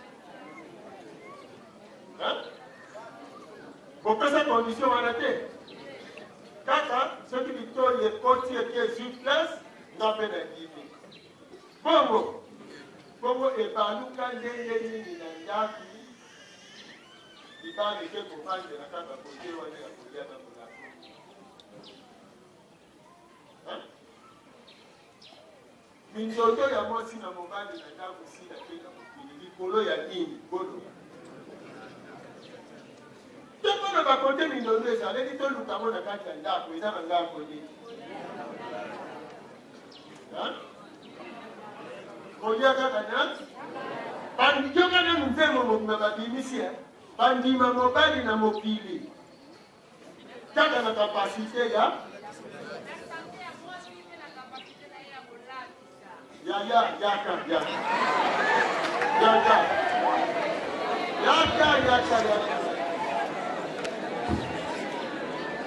kopesa condition wana te. Kaka soki litoi ekoti eke ezwi place, nga mpe na ndimi. Bongo bongo ebaluka ndenge nini na ndako? Libala eke kovandela kaka kote wana ya kolia na kolala. Minzoto ya mwasi na mobali na ndako esila te na mokili likolo ya nini? Boloba te, mpona bakote mindondo ezaleli, toluka yango na kati ya ndako. Eza na ngambo nini? Kolia kaka na bandioka nanu nzembo mobima babimisi bandima mobali na mokili kaka na kapasite ya yaya. Yaka, yaka, yaka, yaka, yaka, yaka,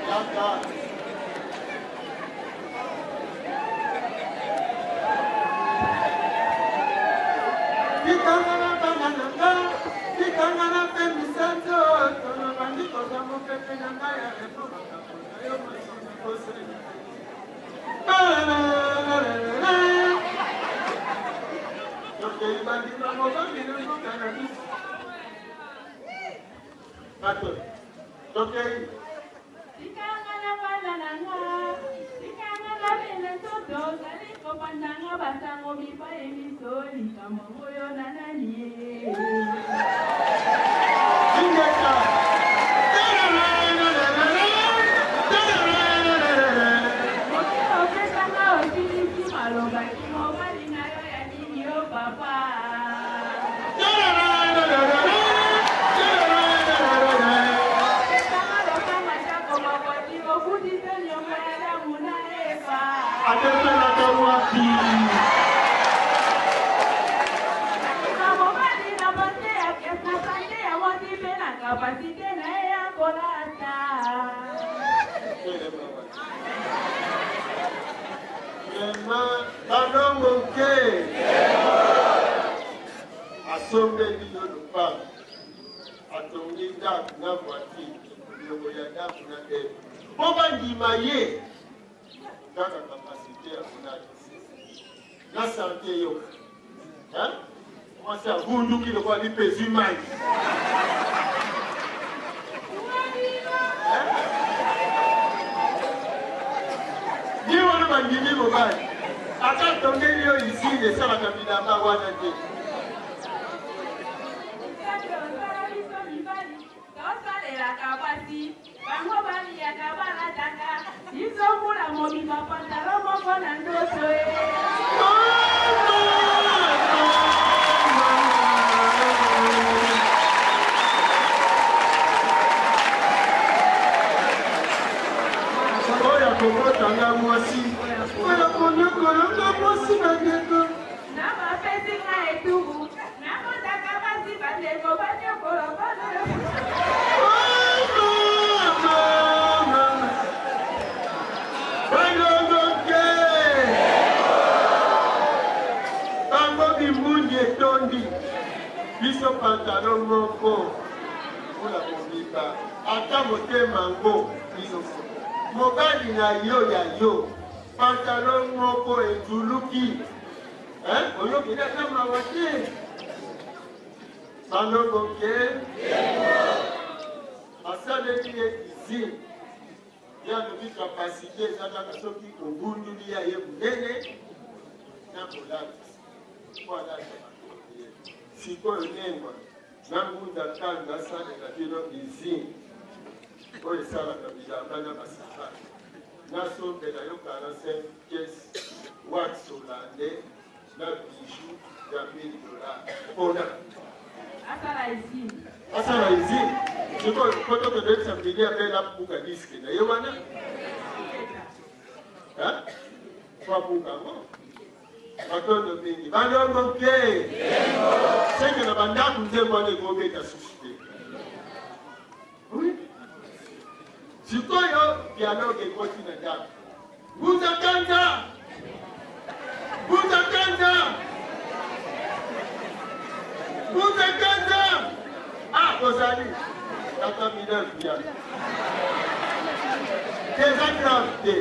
yaka. Tikanga na bana na nga, tikanga na pembisa nzoto, nabandi kozwa mopepe na ngai ya repo. Makambo na yo masona koseli. Tokei bandima mobali na mboka na biso bato tokei. Tikanga na bana na nga, tikanga na bene nzoto, ozali kopandanga basango bipai miso, likambo oyo na nani ye? Ingeta. Oke opesanga osilisi malobaki mobali na yo ya nini yo papa? Opesanga lokanga jako mokoti ofutise nyongo ya Adamu na Eva. Atemelaka wapi? Na mobali na pase ya na sante ya mwasi mpe na kapasite na ye ya kolata. Vraiment, balongo nke asombeli yo lopango, atongi ndako na voiture, biloko ya ndako na ebe, mpo bandima ye kaka kapasite ya kolakisa na sante yo. Mwasi avunduki lokola lipezwi mai. Ye wana bandimi mobali ata atongeli yo isine esalaka bilamba wana te. Nzambe osala biso mibali tosalelaka basi, bango baliaka balataka, biso mbula mobimba pantalo moko na ndoto e. Oyo akobotanga mwasi, oyo akonyokolanga mwasi, bandeko. Na bapesi nga etumbu, nabotaka basi, bandeko banyokola bana. Balongo ke Bango bimbundi etondi, biso pantalon moko mbula mobimba, ata motema ngo bino moko. Mobali na yo ya yo, pantalon moko enzuluki, hein? Oyokeli ata mawa te. Balongo ke basaleli ye usine. Ye alobi capacite eza kaka soki obunduli ya ye munene na kolatisa po alata ye. Sikoyo Nengwa na Ngunda Kanda asalela bino usine oyo esalaka bilamba na ba sapato. Nasombela yo 45 pièces wax hollandais na bijou ya 1000 dollars pona asala usine. Asala usine. Sikoyo po tokende oyebisa Mbilia Bel abuka disque na ye wana. Hein? Po abuka yango. Matondo mingi. Balongo mpe. Seke na bandako nzembo wana ekobeta susu te. Oui. Sikoyo dialogue ekoti na ndako. Ngunza kanza! Ngunza kanza! Ngunza kanza! Ah, tozali. Tata mineur ya. Eza grave te.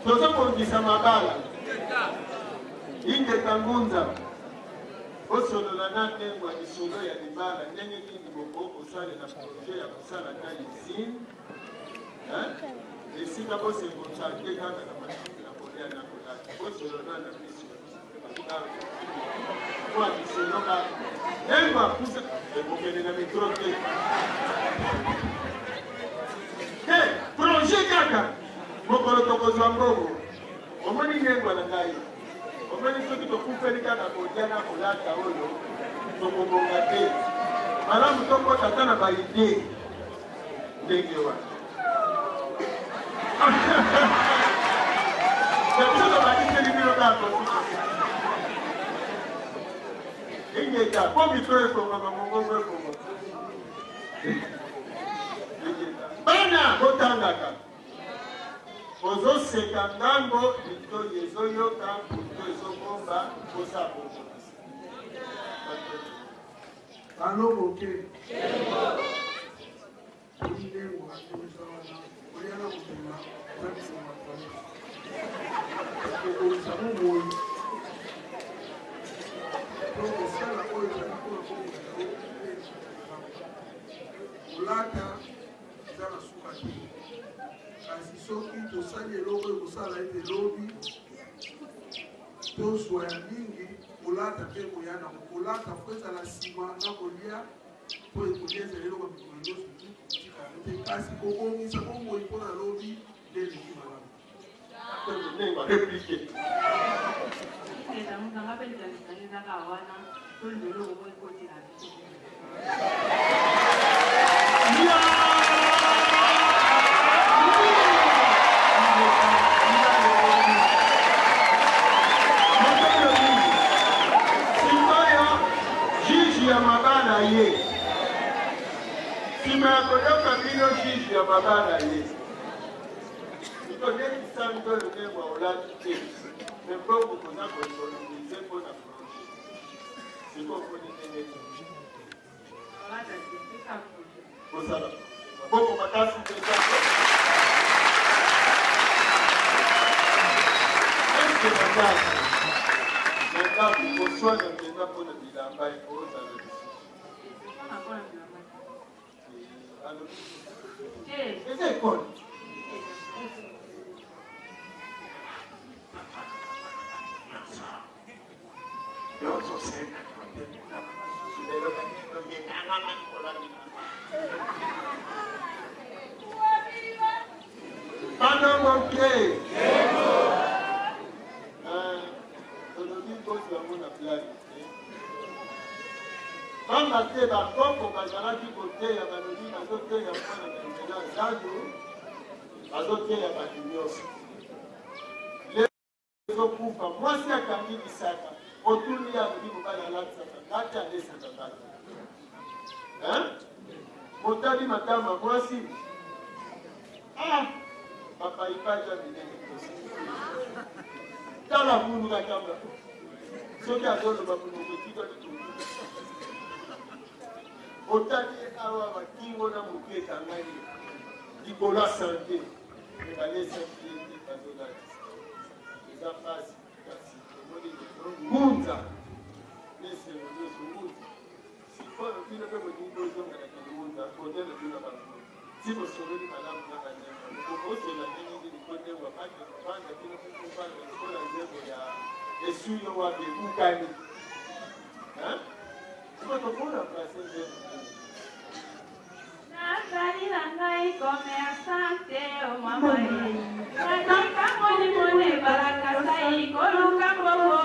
Tozobongisa mabala. Ingeta Ngunza. Bosolola na Nengwa lisolo ya libala, ndenge nini bokoki kosalela projet ya kosala ata usine, hein? Esika bo se concentrer kaka na masuki na kolia na kolata. Bosolola na biso. Mwa lisolo kaka. Nengwa kusa ekokende na micro te. Te, projet kaka. Mokolo tokozwa mbongo. Omoni Nengwa na ngai. Omoni soki tokufeli kaka kolia na kolata oyo tokobonga te. Malamu tokota ata na ba idee ndenge wana. Ya biso tobakiseli bino kaka kosuka. Ingeta po mikro ekongama mongongo ekongama. Ingeta. Bana botangaka. Ozo seka ngambo litoyi ezo yoka moto ezo bomba posa kobongisa. Allo boke. Boni ndenge eza wana kolia na komela eza bisengo ya famille. Kobongisa bomoi to kosala oyo ezali mpona bomoi na yo mpe kolata eza na suka te. Kasi soki tosali eloko ekosala ete lobi tozwa ya mingi, kolata mpe koya nango. Kolata fo ezala nsima na kolia, mpo kolia ezali eloko ya mikolo nyonso, kotika yango te. Kasi kobongisa bomoi mpo na lobi nde eleki malamu. Replique. Sikoyo juge ya mabala ye nsima ya koyoka bino juge ya mabala ye siko neti sango oyo ndengwa olati te me mbongo koza koekonomize mpo na projet siko omoni ndenge nini Bosala maboko makasi mpenza. Eske na ndako na ndako koswana mpenza mpo na bilamba ekozala lisusu? Eza ekole. Bana moke. Tolobi kozwa yango na blague te. Pamba te bakoko bazalaki koteya, balobi bazoteya mwana na nzela zandu, bazoteya bato nyonso. Ezokufa mwasi akangi lisaka otuni ye alobi mobali alatisaka nga te alesaka nga te hein motali matama mwasi ah bapaipai ya minene tala munu katamba. Soki azoloba monoko etikali koki. Otali ye awa bakingo na motu ekangani likolo ya sante me balesaki ye te, bazolatisa eza mpasi. Kasi tomoni lelo ngunza nesengo nyonso ngunza. Sikoyo bino mpe bolingi bozonga na kingunza, kote na bino bangunza ti bosololi malamu na banenga bokozela ndenge nini po ndengwa bake kobanda bino mpe kobanda lokola nzembo ya esuyo wapi ebukani. Sikoyo tokomona place nzembo nini. Nazali na ngai commerçante o mama ye natika molimo ne balakasai koluka mbongo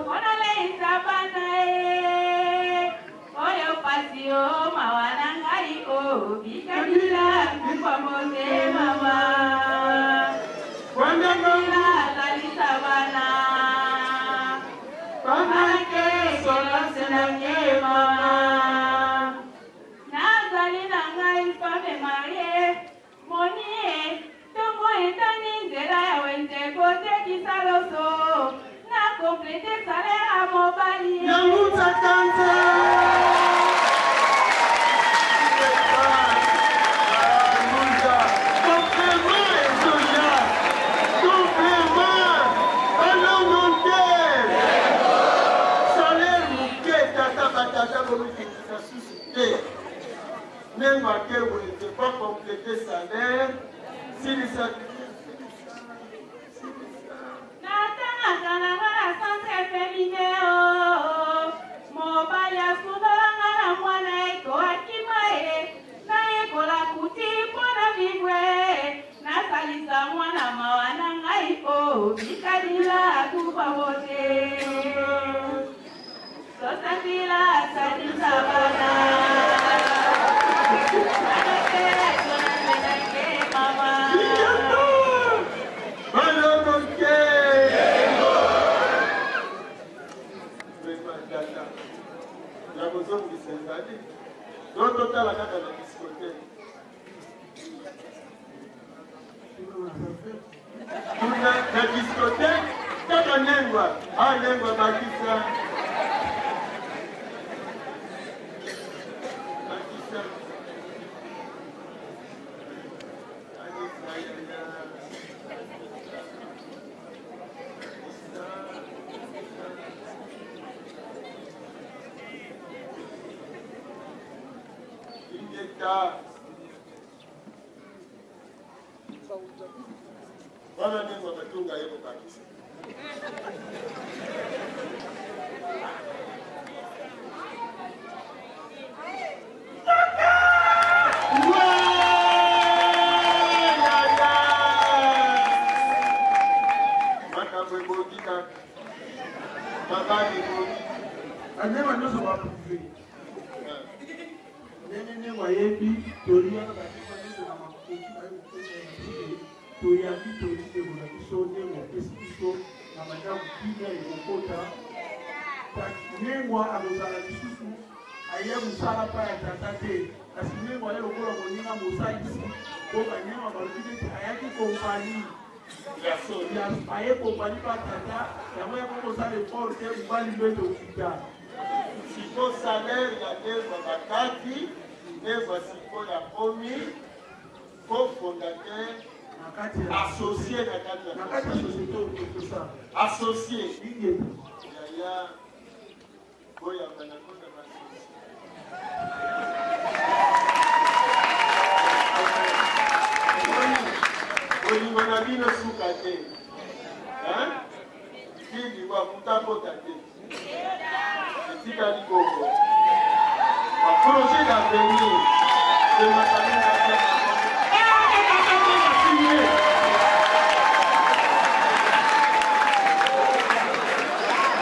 mpo naleisa bana ye oyo pasi o mawa na ngai o bikabila kufa mbote mama bikabila lalisa bana banake solose na nge mama. Nazali na ngai femme marie monie tongo etani nzela ya wenze kotekisa loso na complete salaire ya mobali ye. Yanguta kanza. Complément ezoya. Complément. Balongo te. Salaire moke tata batata bomikitisa susu te. Ndenge ake wenze ba compléter salaire silisa silisa. Natangaka na nga na centre feminin oh. Mobali asundola nga na mwana eko akima ye. Nayekola kuti mpo na vivre. Nasalisa mwana mawa na ngai oh. Bikadila kufa bote. Tosambila salisa bana. Banake tonanzenange mama. Balongo te. Vraiment tata ya kozongisa ezali to totala kaka na discothèque kuna na discothèque kaka nengwa a nengwa bakisa bakisa Alisa yaya Ingeta. Wana ndenge batonga ye kobakisa. Makambo ebongi kaka. Mabali ebongi. Anyama nyonso baprouve ndenge ndenge ayebi toli wana bandeko nyonso na makoki baye kopesa ye na toyambi toli ndeko na biso ndenge opesi biso na bandako kimia ekokota Nengwa akozala lisusu aye mosala mpa ya tata te, kasi Nengwa aye lokola moninga mosalisi, mpo Banyama balobi neti ayaki kompani aye kompani mpa tata yango yako kosala effort te mobali mbeto okita. Siko salaire ya Nengwa bakati Nengwa sikoyo akomi co-fondateur associé na kati ya na kati ya société oyo tosa associé ingeta yaya boyamba na kota basocié bolingo na bino suka te kindi wa moto akota te etikali bongo baprojet d'avenir de makambo.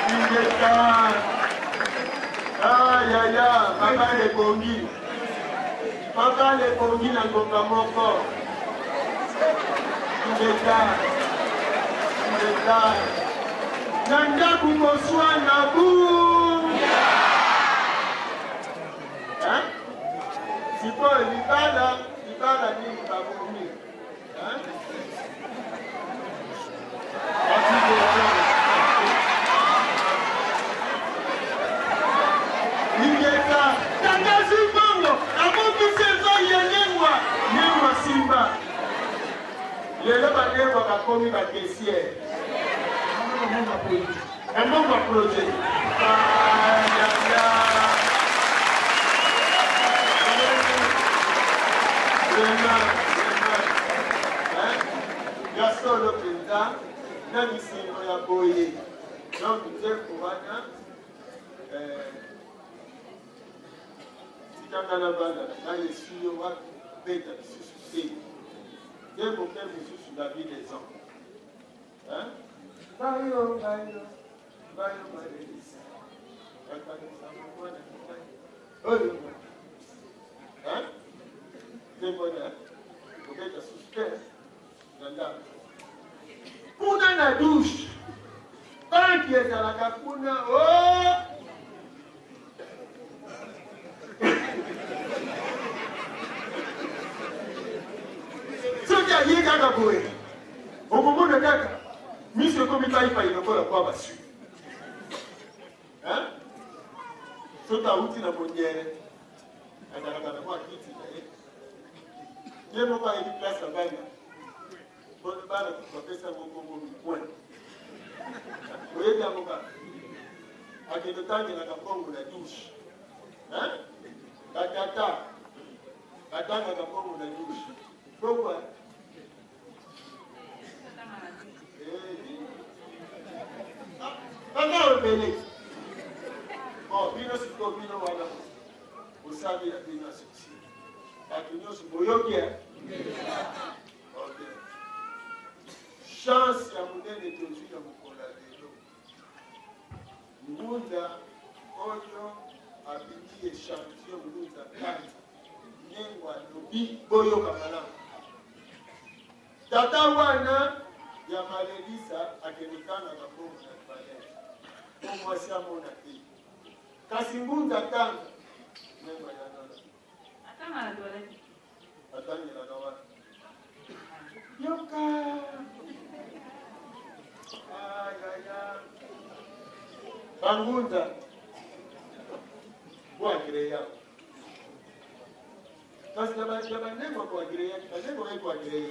Ingeta. Ah, yaya, mabala ebongi. Mabala ebongi na ngonga moko. Ingeta. Ingeta. Na ndako koswana bu. Hein? Sikoyo libala, libala nini babomi? Hein? Tata azwi mbongo, abongisi epai ya Nengwa. Nengwa simba. Lelo ba Nengwa bakomi ba caissière. Mbongo ya projet. Vraiment, vraiment. Ya solo mpenza na misingo ya boye. Donc nzembo wana tika nga na bana na ngai eswi yo wapi beta lisusu te nzembo mpe mosusu la vie des hommes bayo bayo bayo balelisa bakanisa mwana ngai oyo nzembo wana kobeta susu te na ndako kuna na douche banki ezalaka kuna o oh! Soki aye kaka boye okomona kaka miso ekomi paipai lokola kwa basu soki awuti na moniere azalaka na mwa kiti na ye ye moko ayebi place ya bana bana bapesa yango nkombo micoin oyebi yango kaka akende otangelaka mbongo na douche batata batangaka mbongo na douche pourquoi banga ebele bon bino sikoyo bino wana bosali ya bino asocie bato nyonso boyoki Ok. Chance ya monene tozwi na mokolo ya lelo. Ngunda oyo abimi echantillon Ngunza Kanza Nyengo alobi boyoka malamu. Tata wana ya Malelisa akende tangaka mbongo na toilette mpo mwasi amona te. Kasi Ngunza Kanza Nyengo ya nana. Atanga na toilette. Atangelaka wapi? Yoka! Ayaya! Bangunda boagreya kasi na bandengo koagreya bandengo bayi koagreye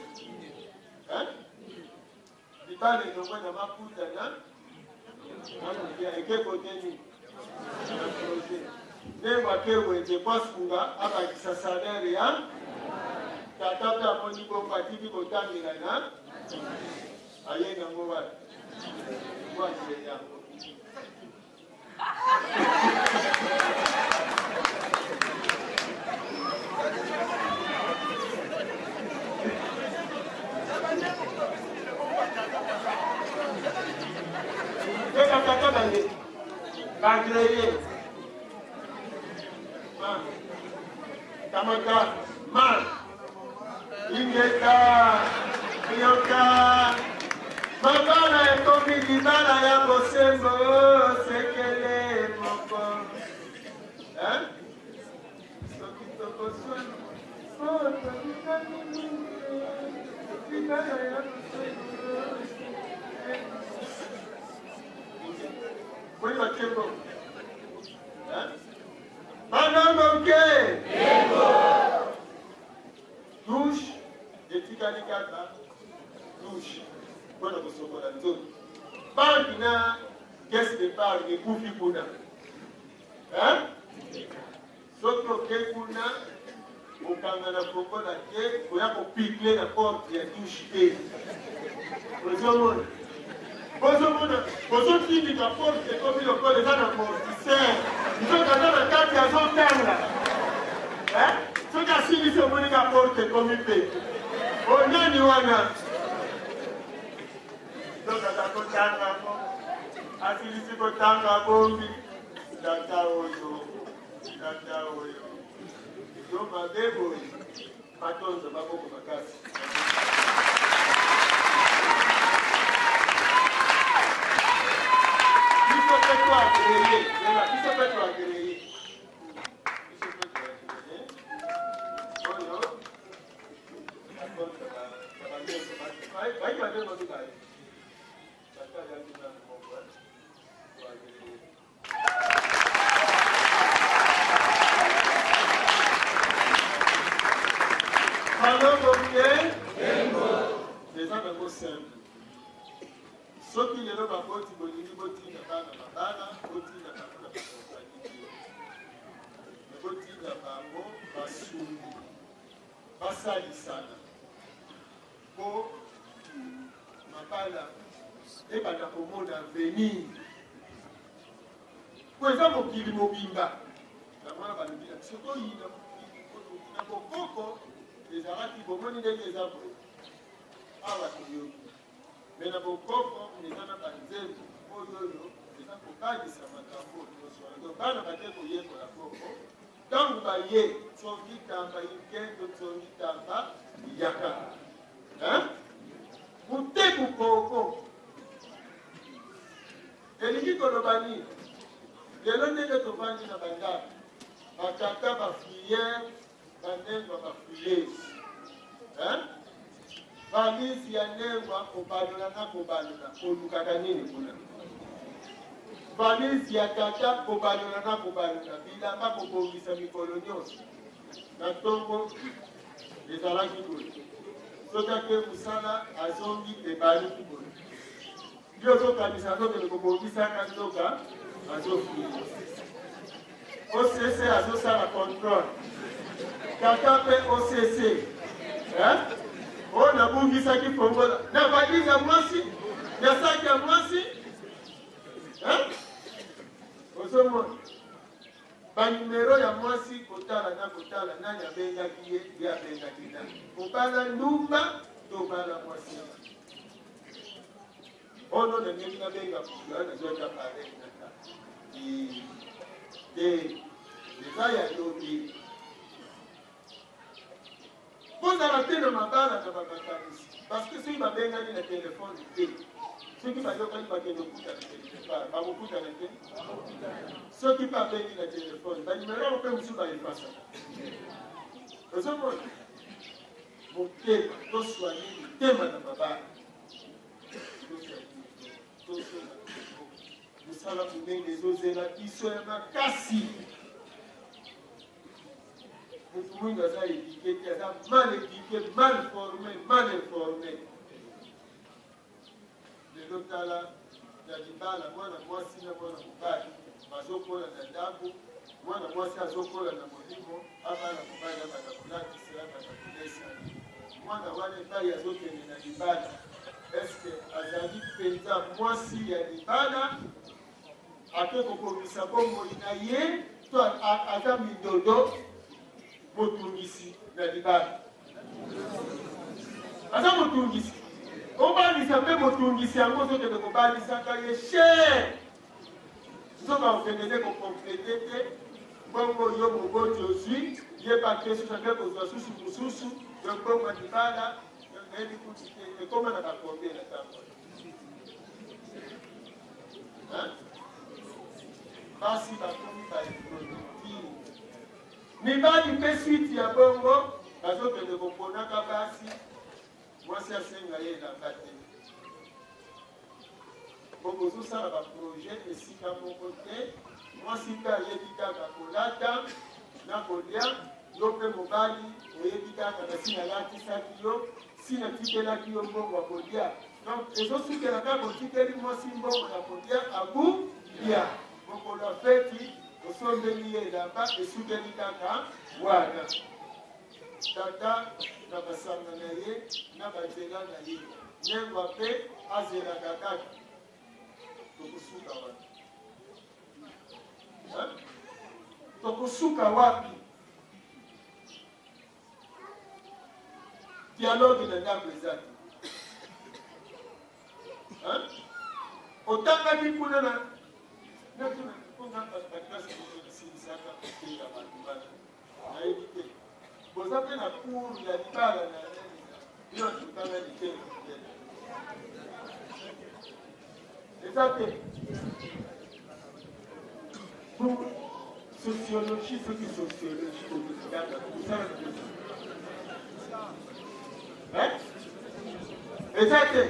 libala elongwe na maputa na eke kote nini na projet ndenge ake wenze po asunga abakisa salaire ya tata mpe amoni bongo atiki kotangela na aye nango wapi po akile yango Mpe batata baye bagreye ma kamata ma ingeta yoka mabala ekomi libala ya bosembo sekele moko soki tokoswana po tolingani mingi libala ya bosembo boni bakembo bana moke Douche etikali kaka douche mpo na kosokola nzoto. Banque na caisse d'epargne ekufi kuna. Hein? Soki oke kuna okanga na fongola te koya kopikle na porte ya douche te. Ozomona? Bozomona, bozotindika porte ekomi lokola eza na amortisseur, nzoka aza na kati azotanga. Eh? Soki asilisi omoni ka porte ekomi pete. Onani wana? Nzoka aza kotanga yango, asilisi kotanga bombi. Tata oyo, tata oyo, yo mabe boye. Matonzo maboko makasi. Biso mpe to agreye, biso mpe to agreye. Biso mpe to agreye. Oyo matonzo ba ba nyonso ba ba ba ba mibale. Tata ya bino moko. To agreye. Basalisana po mabala ebanda komona avenir po eza mokili mobimba. Yango wana balobi na biso toyina mokili oyo na bokoko ezalaki. Bomoni ndenge eza boye awa, toyoki me na bokoko eza na banzembo oyo oyo eza kobalisa makambo nyonso wana. Donc bana bake koyekola koko ntango baye tsongi tamba ikendo tsongi tamba yaka muteku koko elingi koloba nini? Lelo ndenge tovandi na bandako, batata bafuyeur, banengwa bafuyeuse, valise ya nengwa kobalola na kobalola, kolukaka nini kuna? Valise ya tata kobalola na kobalola, bilamba kobongisa mikolo nyonso. Na ntongo ezalaki boye, soki ake mosala azongi ebaluki boye, yo ozokanisa azokende kobongisaka, nzoka azofuye. OCC azosala contrôle, tata mpe OCC oyo nabungisaki fongola na valise ya mwasi, na saki ya mwasi. Ozomona banimero ya mwasi, kotala na kotala nani abengaki ye, ye abengaki nani, kobala ndumba to bala mwasi oyo na ndenge nabenga moto nazwaki appareil naka te, eza ya yo te. Bozala te na mabala na bamakanisi, parce que soki babengani na telefone te, soki bayokani bakende kokutana quelque part, bakokutana te. Soki mpe abengi na telefone, banimero yango mpe mosusu baefasaka. Ozomona motema, toswani mitema na mabala, tosonga mosala monene ezozela biso ya makasi. Motu mwindo aza éduqué te, aza mal éduqué, mal formé, mal informé. Lelo tala na libala, mwana mwasi na mwana mobali bazokola na ndako. Mwana mwasi azokola na molimo abala mobali, abanda kolatisa, abanda kolesa mwana wana. Epai azokende na libala, eske azali mpenza mwasi ya libala ake kokongisa bomoi na ye, to aza mindondo, motungisi na libala? Aza motungisi, obalisa mpe motungisi yango, ozokende kobalisaka ye cher, nzoka okende nde kocompléter te. Mbongo yo moboti ozwi, yeba te susu ake kozwa susu mosusu. Yo mbongo ya libala nayebi kuti te ekóma na bacombien na ntango. Basi bakomi baimproductive, mibali mpe suite ya bongo, bazokende koponaka basi. Mwasi asenga ye elamba te, po bozosala baprojet esika moko te. Mwasi mpe ayebi kaka kolata na kolia, yo mpe mobali oyebi kaka nasi nalatisaki yo, si natikelaki yo mbongo ya kolia. Donc ezosukela kaka otikeli mwasi mbongo ya kolia, abu lia mokolo ya feti, osombeli ye elamba, esukeli kaka wana. Tata na masanga na ye na banzela na ye, nengwa mpe azelaka kaka. Tokosuka wapi? Tokosuka wapi? Dialogue na ndako eza te. Otangaki kuna na natuna mponga baklase moko nasilisaka koteya bato bana, nayebi te boza mpe na cours ya libala na nani. Bino totanga litelo monene eza te, sociologie, soki sociologie tokotanga kosala na biso eza te.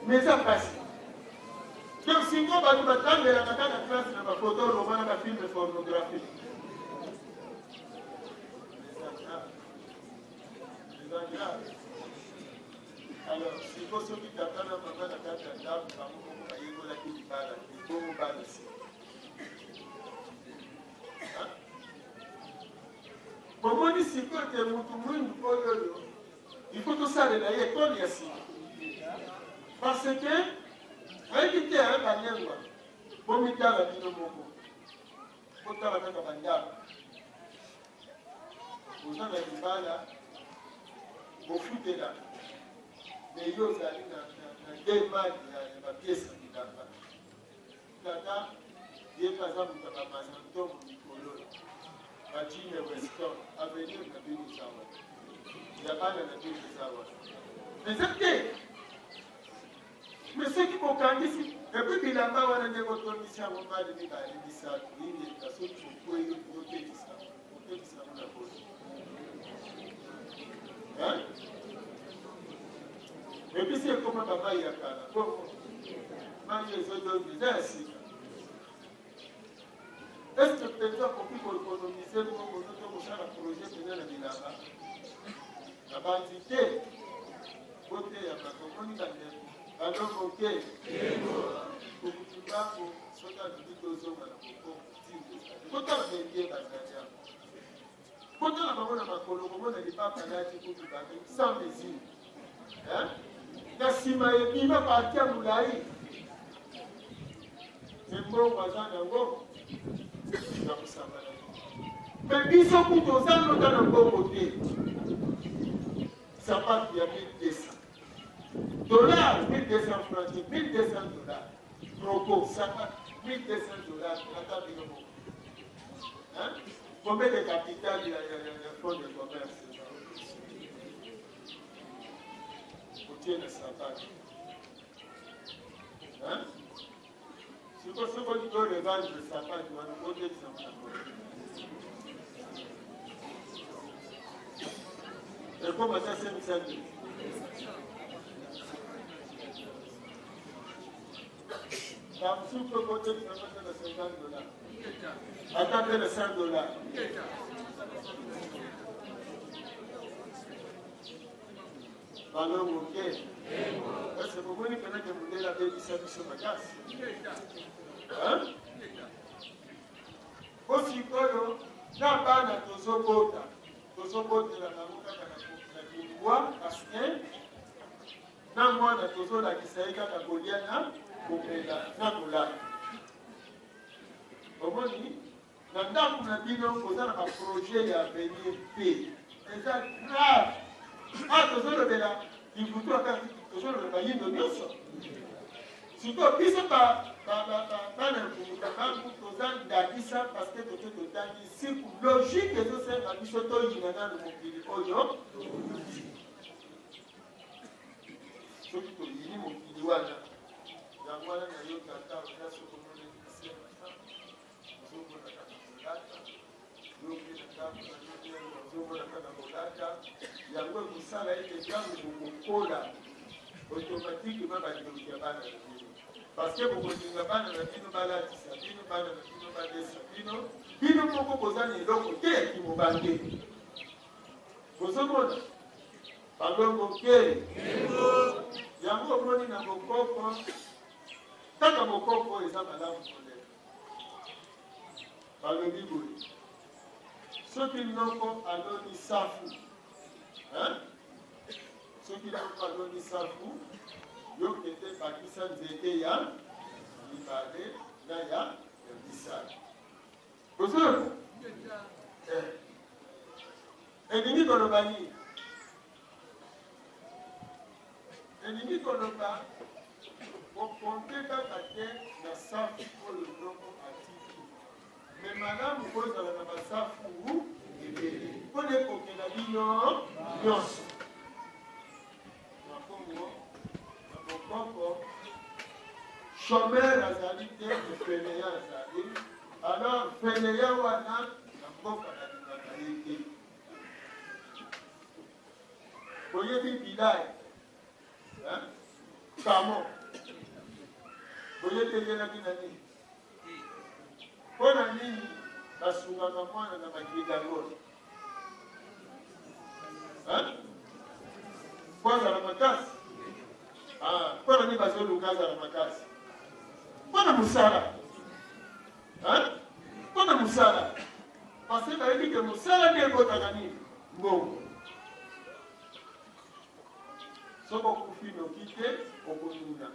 Mais eza mpasi. Donc sikoyo bato batangelaka kaka classe na bafoto roman na bafilme pornographique. Eza grave, eza grave. Alors sikoyo soki tata na mama na kati ya ndako bango moko bayekoli Abalaki libala te, bongo bana sika. Bomoni sikoyo te mutu mwindu oyo oyo il faut tosalela ye ekole ya sika parce que oyebi te hein, balengwa bomitala bino moko botala kaka bandako oza na libala bofutela me yo ozali na, na, na demande ya, ya bapiese ya bilamba. Tata ye pe aza moto ya ba mazantomo mikolo oyo ba junior weston avenir na bino eza wapi ya bana na bino eza wapi eza te me soki bokangisi epuis bilamba wana ndenge otondisi yango mbali mibale misato ingeta soki bokwei otekisa otekisa yango na boni ebisi ekoma bamai ya kala bongo mai ezodongi eza ya sika. Eske mpenza okoki koekonomize mbongo no to kosala projet mpenza na bilamba? Nabanzi te. Boteyama, tomoni bandeko balongo te kokuti mbango soki alobi tozonga na bokoko ntina ezali kotala bendie bazali yango Kotala bango na makolo komona lipapa alati kutu bato sans mesure. Hein? Na sima ebima parti ya mulayi. Mais mbongo aza nango ya kosangana. Mais biso kutu oza nota na mbongo te. Sapatu ya 1200 dollars, 1200 francs, 1200 dollars. Croco, sapatu 1200 dollars, ata bino moko. Hein? Combien de capital ya, ya, ya, ya fonds de commerce otie na sapato? Hein? Siko soki olingi orevendre sapato wana otekisa monango ekoma ata 500 mille. Bamosusu mpe kotekisa yango ata na 50 dollars, ata mpe na 100 dollars. Balongo ke ese bomoni mpena ke mondele abebisa biso makasi po sikoyo na bana tozobota tozobotela bango kaka na kimbwa parce que Na mwana tozo lakisa ye kaka kolia na komela na kolala. Omoni na ndaku na bino boza na ba projet ya avenir te, eza grave. Ah, tozolobela kivutu ata tozolobela bayindo nyonso. Sikoyo biso bana ya Kimbangu toza ndakisa parce que toke totangi siku logique ezosenga biso toyina nanu mokili oyo. Soki toyini mokili wana, yango wana na yo tata oza soki omoni esenga ozomona kaka kolata, yo mpe na ndako na yo ndenge ozomona kaka kolata, yango ekosala ete ntango bokokola automatiquement bandoki ya bana na bino, parce que bokolinga bana na bino balatisa bino, bana na bino balesa bino, bino moko boza na eloko te ya kimobange. Bozomona Balongo ke yango omoni na bokoko kaka bokoko oyo eza malamu koleka. Balobi boye, soki noko aloni safu, hein? Soki noko aloni safu, yo kende bakisa nzete ya mibale na ya misato. Bozoyoka? Eh. Elingi koloba nini? Elingi koloba kokonte kaka te na safu oyo noko atiki, me malamu bozala na basafu ebele mpo na ekokela bino nyonso. Na bongo, na bokoko, chômeur azali te, fainéant azali. Alors fainéant wana na mboka balingaka ye te. Boyebi Bilal, hein? Kamo. Boyebi eyelaki na nini? Mpo na nini basungaka mwana na makidangol? Hein? Mpo azala makasi. Ah, mpo na nini bazoluka azala makasi? Mpo na mosala. Hein? Mpo na mosala. Parce que bayebi ke mosala nde ebotaka nini? Mbongo. Soki okufi noki te, okonuna.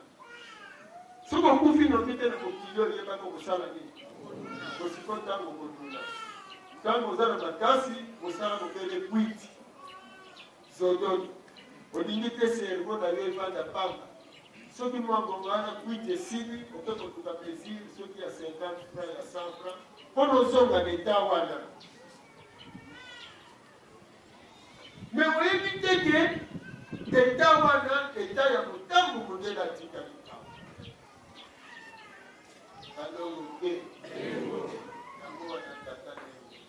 Soki okufi noki te na mokili oyo, yebaka okosala nini? Kosiko ntango okonuna. Ntango oza na makasi, mosala mobele kwiti. Zodoni. Olingi te cerveau na yo evanda pamba. Soki mwa ngonga wana kwiti esili, oke koluka plaisir soki ya 50 francs, ya 100 francs, mpo na ozonga na etat wana. Mais oyebi te ke etat wana etat ya motambo mondele atikali awa. Balongo te. Yango wana tata ndenge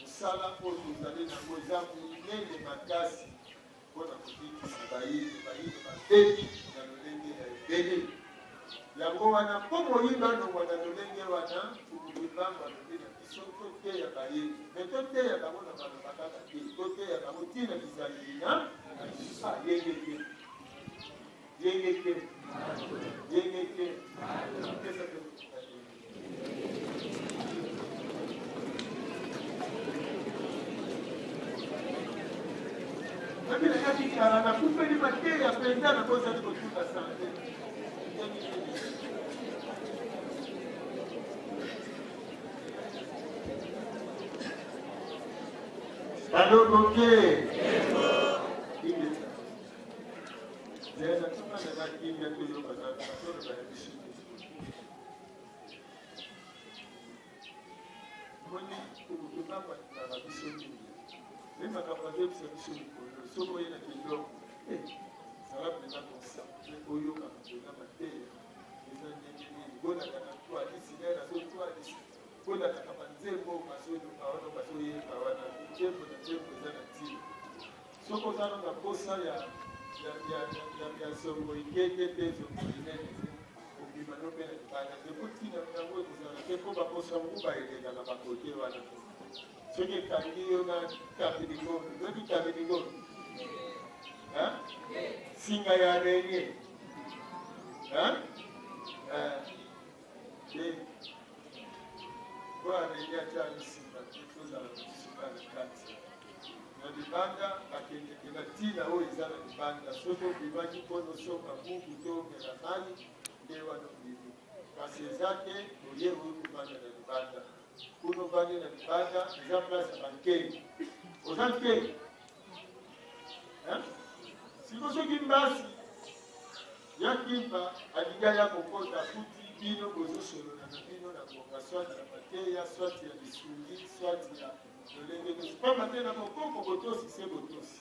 mosala oyo tozali nango eza monene makasi mpo na kobikisa bayindo. Bayindo babebi na lolenge ya ebele. Yango wana mpo moyindo alongwa na lolenge wana, Mfumu Kimbangu alobi na biso toteya bayindo. Mais toteya bango na maloba kaka te, toteya bango ti na bizaleli na biso. Ah, yenge te. Yenge te. Yenge te. Pesa pe motuka yenge. Nabi nakati kala nakufeli mateya mpenza nabosani kotuna sante. Baloboke. Zela tofanda na kimia toyoka nanu bazoloba na biso te. Omoni kobukema balingaka biso mingi. Me makambo azoyebisa biso mikolo soki oye na kiloko eh, zala mpenza concentre oyokaka mpenza mateya eza ndenge nini bolandaka twalisi ngai nazotwalisi bolandaka banzembo bazoloba wana bazoyemba wana nzembo na nzembo eza na ntina Soki oza nanu na posa ya ya ya ya ya zongo ikeke te zongo inene te obima no mpe na libanda te mpo ntina yango ekozala te mpo baposo ya nguba elekaka bakote wana te soki ekangi yo na kabilingombe oyebi kabilingombe singa ya araignee te mpo araignee atya misinga te tozala mosuka na kati Na libanda, bakendeke na ntina oyo eza na libanda. Soki obimaki mpo nosomba buku to omela mayi, nde wana obimi. Kasi eza te oye oye kovanda na libanda. Kuna ovandi na libanda, eza place ya bankei. Oza nkei? Hein? Siko soki mbasi ya kimpa alingi aya kokota akuti bino bozosolola na bino na ngonga soit ya mateya soit ya lisungi soit ya Lolenge nyonso, pamba te na bokoko botosi se botosi,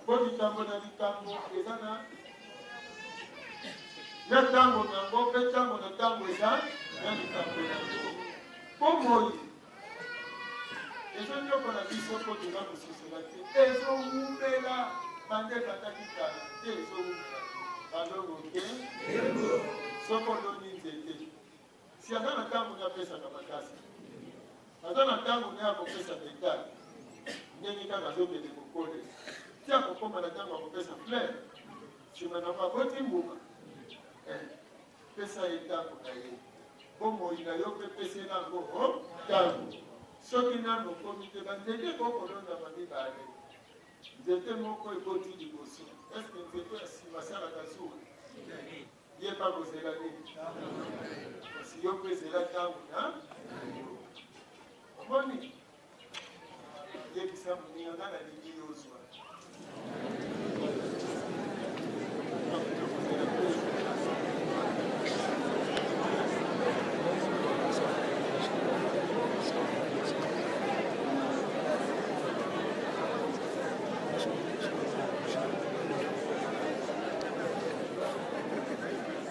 mpo likambo na likambo eza na na ntango na yango, mpe ntango na ntango eza na likambo na yango. Bomoi ezonyokola biso mpo toza kososola te, ezowumela banda ebandaki kala te, ezowumela balongo te. Soko oloni nzete Si aza na tango nde apesaka makasi, aza na tango nde akopesa metal, ndenge kaka azokende kokolela ti akokoma na tango akopesa fleur, sima nango aboti mbuma. Eh, pesa ye tango na ye, bomoi na yo mpe pesela yango tango. Soki nanu okomi te, banzete ekoki kolonama mibale, nzete moko eboti liboso, est-ce que nzete ya sima asalaka zuwa? Ye mpe akozela nini? Kasi yo mpe zela ntango na yo. Omoni? Yebisa moninga nga nalingi yo ozwa.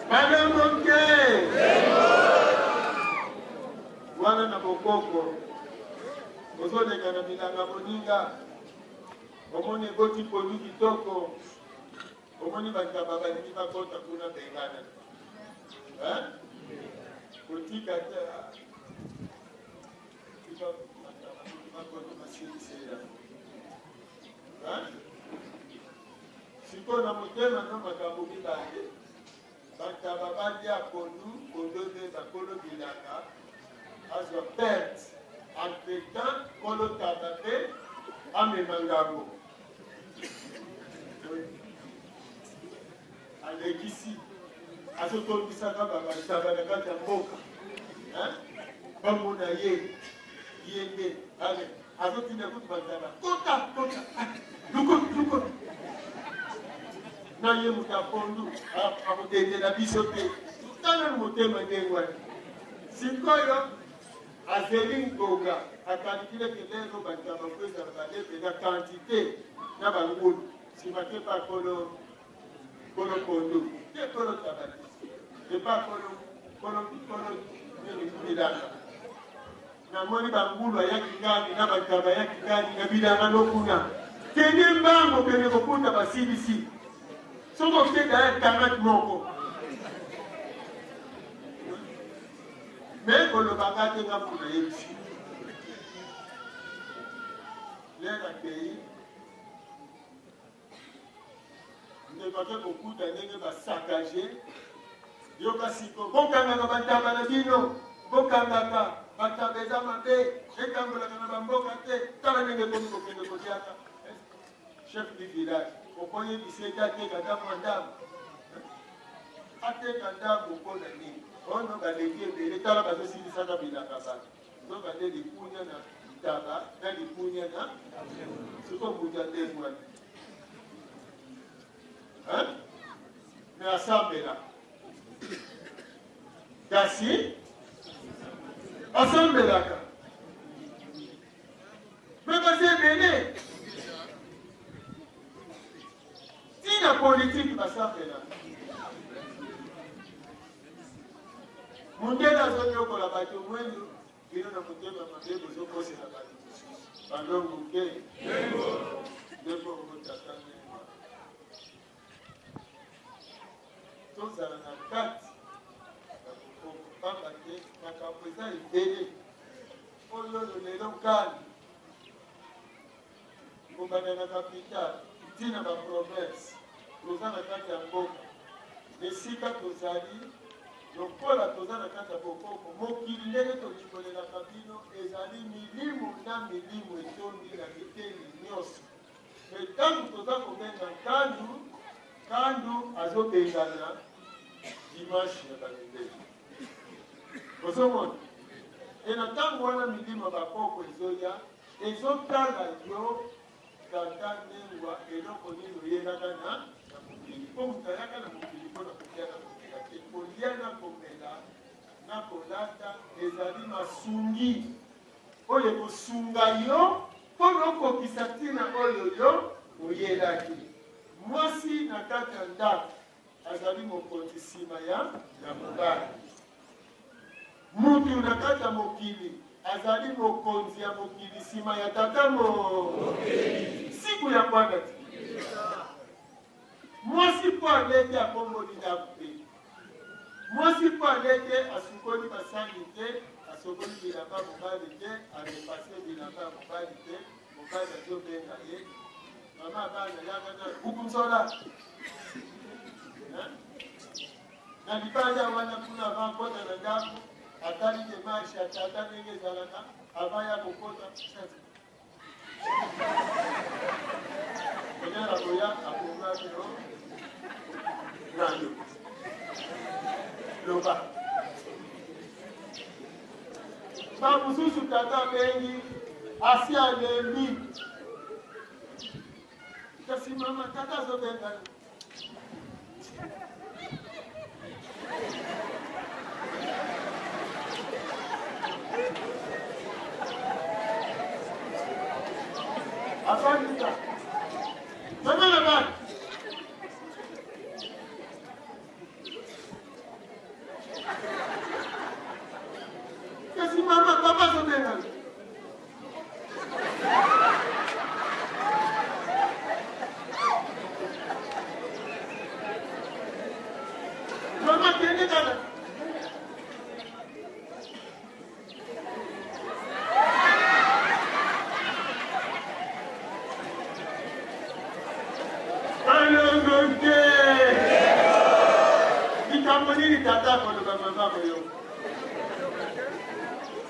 Bana moke wana na bokoko ozoleka na bilanga moninga omoni eboti pondu kitoko omoni bantaba balingi bakota kuna bengana kotika te tika bantaba bakota basilisela sikoyo na motema no makambo mibale. Bantaba balia pondu, pondu ebeba, kolo bilanga azwa perte. Entre temps kolo taba pe amema ngambo. Alekisi azotondisaka bantaba na kati ya mboka. Hein? Bamona ye, ye nde azotinda kutu bantaba kota kota lukoki lukoki na ye moto ya pondu akotendela biso te. Tala motema ndenge wana. Sikoyo azeli ngonga akalikile ke lelo bantaba po ezala bale mpenza quantité na bangulu nsima te pa kolo kolo pondu te kolo taba te pa kolo kolo kolo nini bilanga. Namoni bangulu ya kingani na bantaba ya kingani na bilanga no kuna. Kende mbango kende kokuta basilisi. Soki okenda ya tangati moko. Me kolobaka te nga mpo nayebisi. Lere akei ndeko ake kokuta ndenge basakage. Yoka siko, bokangaka bantaba na bino, bokangaka bantaba, eza mabe, etambolaka na bamboka te. Tala ndenge ekomi kokende koliaka. Chef du village okoyebisa ete ateka ata mwa ndambo, ateka ndambo mpo na nini? Ono baleki ebele, tala bazosilisaka bilanga bato. Nzoka nde likunya na ntaba na likunya na siko moto ya ndenge wana me asambela, kasi asambelaka me baza ebele ntina politike basambelaka. Mundele azonyokola bato mwindu, bino na motema mabe bozokosela bato mosusu. Balongo te nde bongo tata Nengwa. Tozala na kati ya bokoko, pamba te makambo eza ebele oyo oyo lelo nkani kobanda na capitale ntina ba province. Toza na kati ya mboka, esika tozali lokola toza na kati ya bokoko. Mokili ndenge tolimbolelaka bino ezali milimo na milimo etondi na biteni nyonso. Me ntango toza kobenga nkandu, nkandu azobengana dimanche ya bamindele, ozomona e na ntango wana milimo ya bakoko ezoya, ezotala yo tata Nengwa, eloko nini oyelaka na mokili? Mpo moto ayaka na mokili mpo na kolia na komela te. Kolia na komela na kolata ezali masungi oyo ekosunga yo mpo na okokisa ntina oyo yo oyelaki. Mwasi na kati ya ndako azali mokonzi nsima ya mobali. Mutu na kati ya mokili azali mokonzi ya mokili nsima ya tata mo siku ya kwana ti mwasi mpo alete akomboli ndako te, mwasi mpo alete asukoli basani te, asokoli bilamba mobali te, arepase bilamba ya mobali te. Mobali azobenga ye, mama bana yaka na bukunzola na libanda wana kuna. Avant kota na ndako, atali demarche ya tata ndenge ezalaka avant ya kokota. Onyala koya akongaki o nando loba bamosusu. Tata abengi, asi alembi, kasi mama, tata azobenga. Afandisa mama na bana. Kasi mama, papa azobenga. Mama kende kaka. Balongo te. Nini tata akoloba mama akoyoka?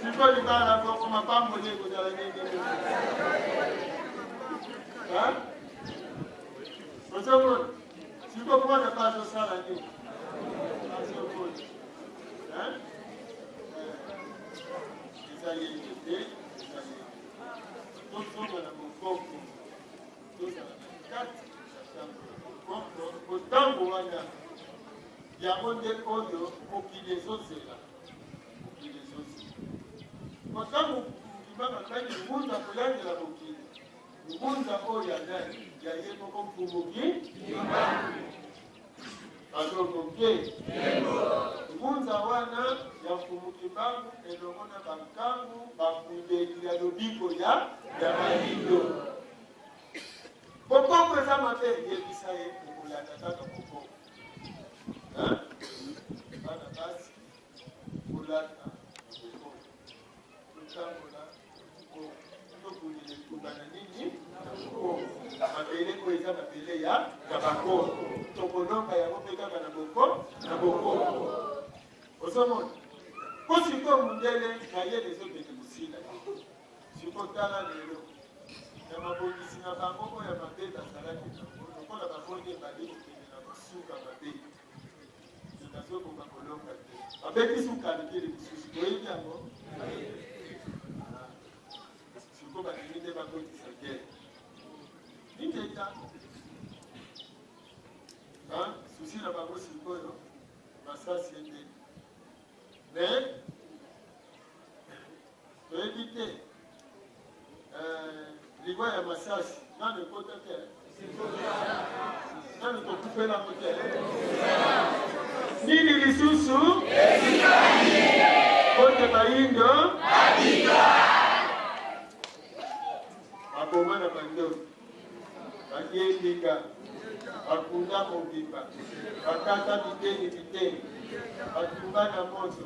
Sikoyo libala bongo mapamboli ekozala ndenge nini? Hein? Ozomona? Sikoyo mwana mpe azosala nini? Azomona. Hein? Eh, eza yenge te, eza yenge. Tozonga na bokoko, tozala na kati ya ntango ya bokoko, po ntango wana yango nde oyo mokili ezozela, mokili ezozela. Po ntango Kimbangu akangi ngunza koyangela mokili, ngunza oyo ya nani? Ya ye moko Mfumu Kimbangu. Bazokoke ngunza wana ya Mfumu Kimbangu elongo na bankangu babundeli ya lobiko ya ya bayindo. Bokoko eza mabe, yebisa ye okolanda kaka bokoko. Hein? Bana basi bolata na bokoko, totambola na bokoko, tobundela etumba na nini? Na bokoko. Mabele oyo eza mabele ya ya bakoko, tokolonga yango mpe kaka na boko na bokoko. Ozomona? Po sikoyo mundele mayele ezokende kosila ye. Sikoyo tala lelo na mabongisi na bango oyo ya mabe bazalaki nango, lokola bamoni ebandi kokende na kosuka mabe, me bazokoka kolonga te. Babeti su kalikili mosusu, boyebi yango? Ah. Sikoyo balingi nde bakotisa guerre. Nini eta? Susi na bango sikoyo masasi ebeti. Mais toyebi te liwa ya masasi nanu ekota te, nanu tokufelango te. Nini lisusu pote bayindo baboma na bandoki badiembika bakunda mobimba bakata biteni biteni batumba na moto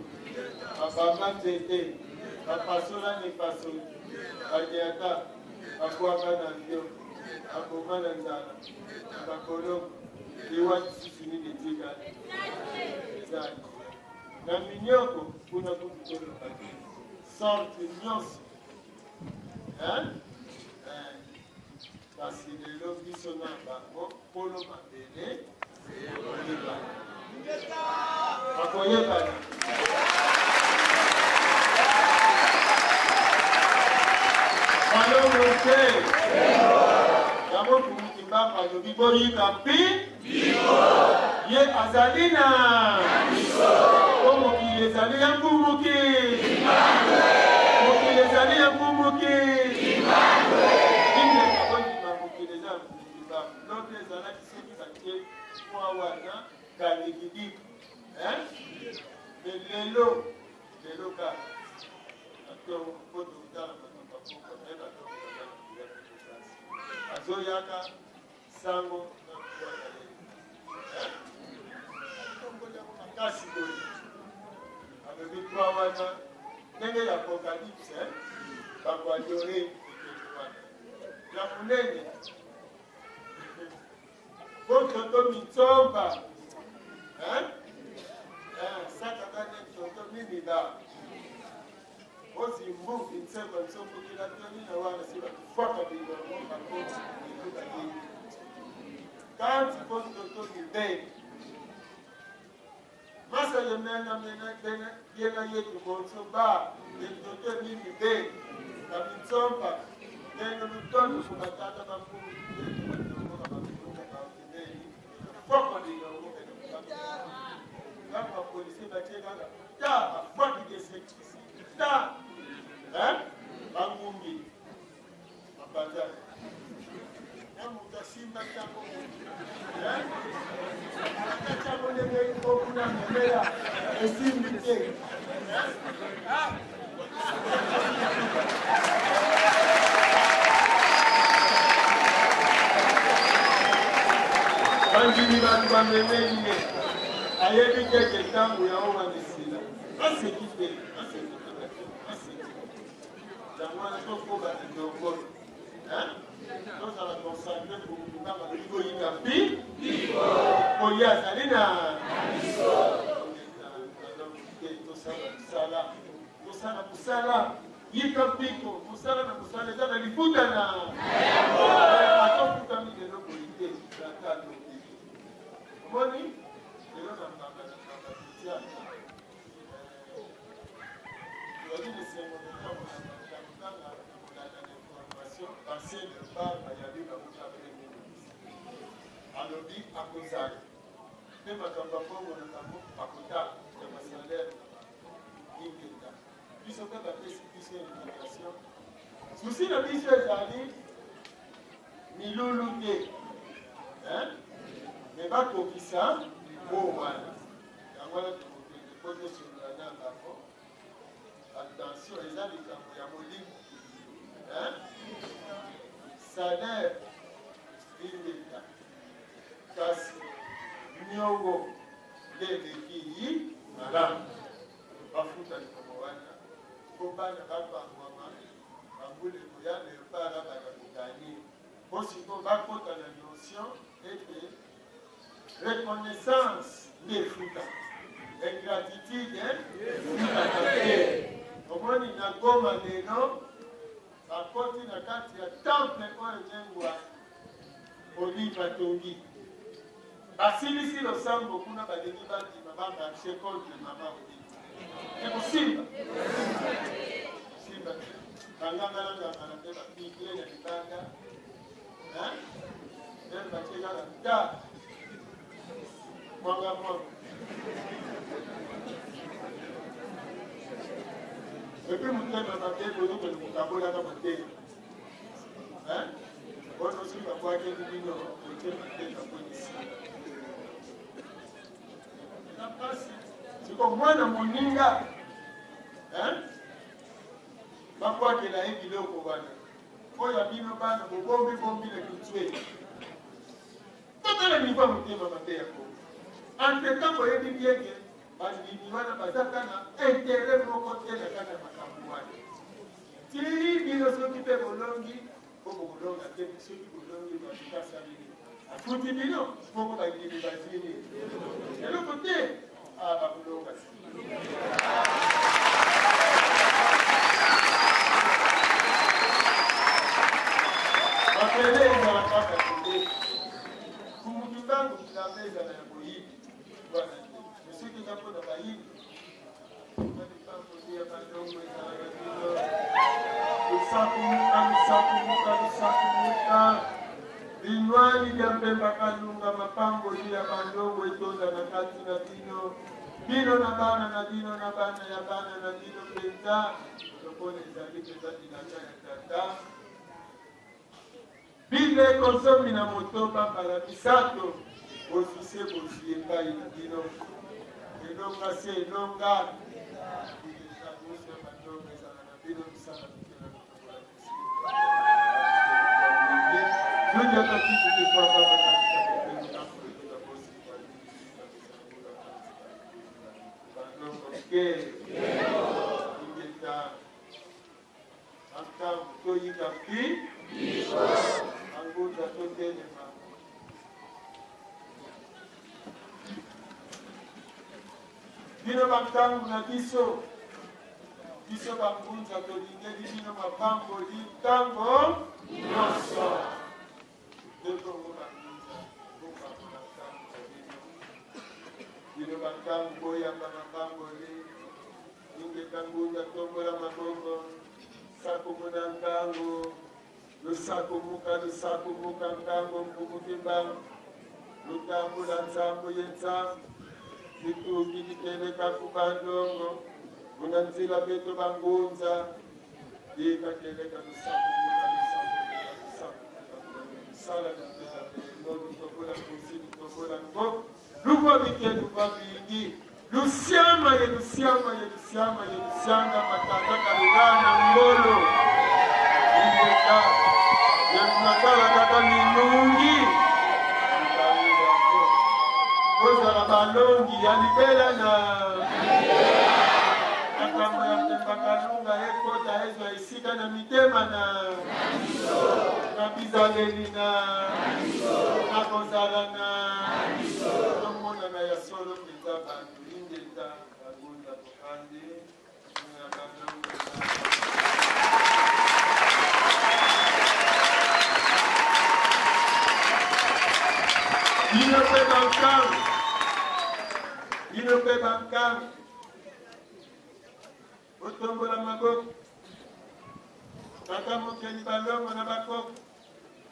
babamba nzete bapasola na epasoli baniata babwaka na mbio baboma na nzala na bakoloko liwa lisusu nini etikali eza na minyoko kuna kutu toloba te sorte nyonso. Hein? Eh. Kasi lelo biso na bango kolo mabele koyebana. Bakoyebana. Malongo te. Yango Mfumu Kimbangu alobi boyika mpi ye azali na po mokili ezali ya Mfumu mokili ezali ya Mfumu Kimbangu bondima mokili eza ya Mfumu Kimbangu. Lobi ezalaki soki batie mwa wana kalikidiki me lelo lelo kaka batongo po tokotala makambo ya mboka me batongo baza na azoyaka sango na kuwaka ye tomboli yango makasi boye alobi kwa wana ndenge ya apocalypse bakoadore ekeko wana ya monene bototo mitsomba sakatane toto mimiba Ozi mbu binsekwa nsokokela toni na wana si batufwaka bilongo bakoti lelo bayebi kanti po toto mibeli masa yemena mena bena yena yetu bonso ba etoto emi mibeli kamitsomba neno lutondo kubatata bampungu yetu batongoka bakulunga baokibeli fwaka bilongo kaka bapolisie batie kaka ta bafwaki desekisi ta bangungi bapanzani na moto asimba ntango alaka ntango ndenge okuna memela esimbi te. Bandimi bato bamemeli ye ayebi te ke ntango yango wana esila aseki te aseki te aseki yango wana tokoba na ndongolo tozala concentre kokokanga lobi koyika mpi po ye azali na biso. kosala mosala, yika mpiko, mosala na mosala eza na lifuta na ata ofutami lelo boye te, ata lobi. Omoni lelo na mbanga na mbanga social tozali na esengo na ntango ya kotanga na kolanda na information ancien leopard bayabi bakuta premier ministre alobi akozala mpe makambo ya mbongo na bango bakotala ya basalaire na bango. Ingeta. Biso mpe bapesi biso invitation. Susi na biso ezali milulu te, hein? Me bakokisa mot wana. Yango wana tokokende mpo tosolola na bango. Attention, eza likambo ya molimo, hein? Salaire ingeta. Kasi niongo nde eleki yi malamu. Bafuta likambo wana mpo bana bapangwama bambula ekoya leopard abanda koganye mpo sikoyo bakota na notion ete reconnaissance nde efuta ingratitude efutaka te. Omoni na Goma lelo bakoti na kati ya temple oyo Nengwa Olive atongi. Basilisi losambo kuna balingi bandima ba marche contre mama Olive. Ekosimba? Simba te. Bangangala ngangala mpe bapikle na libanda. Hein? Meme batie kaka ta. Mwanga mwanga. Epuis motema mabe bozokende kokabolaka motema. Hein? Bono soki babwakeli bino botie mateka mpo esila. Eza mpasi. Siko mwana moninga hein? Babwakela ye biloko wana oyo ya bino bana bobombi bombi na kintswe. Totala niveau ya motema mabe ya Congo. Entre temps boyebi bien ke bandimi wana baza ata na interet moko te na kati ya makambo wana. Tii bino soki pe bolongi, po bokolonga te, mais soki bolongi Vatican asali nini? Afuti bino? Bongo bandimi bazwi nini? Eloko te. Ah, bakolonga te. Mabele ezala kaka kobeta. Kumutu ntango bilamba ezala ya moyibi wana te. Mais soki eza mpo na bayini, Binywani bya Mpemba Kalunga, mapamboli ya bandongo etonda na kati na bino, bino na bana na bino na bana ya bana na bino mpenza, lokola ezali mpenza bilaka ya Tata. Bileko 16 mbala misato, bozwi se bozwi epai na bino, elonga se elonga. Bantango toyika mpi bangunza totelema. Bino bantango na biso, biso bangunza tolingeli bino mapamboli ntango nyonso. Nde bongo bangunza bopambola ntango na bino. Bino bantango boyamba mapamboli. Ingeta ngunda tombola maboko sako muna nkango losako muka losako muka nkango mfumu kimbangu lutambula nsambo ye nsambo lituki likeleka kubandongo muna nzila beto bangunza dika keleka losako muka losako muka losako muka sala lutela lelo lutokola nkosi lutokola nko Luvua bike luvua bingi lusiama ye lusiama ye lusiama ye lusianga matata kalugana ngolo ingeta ye makala kaka minungi kozala balongi ya libela na makambo ya Mpemba Kalunga ekota ezwa esika na mitema na na bizaleli na na kozala na tomonana ya solo mpenza bato ingeta bagonza tofandi. na balongo. Bino mpe bankangu, bino mpe bankangu, botombola maboko. Tata Mokeli balongo na bakoko,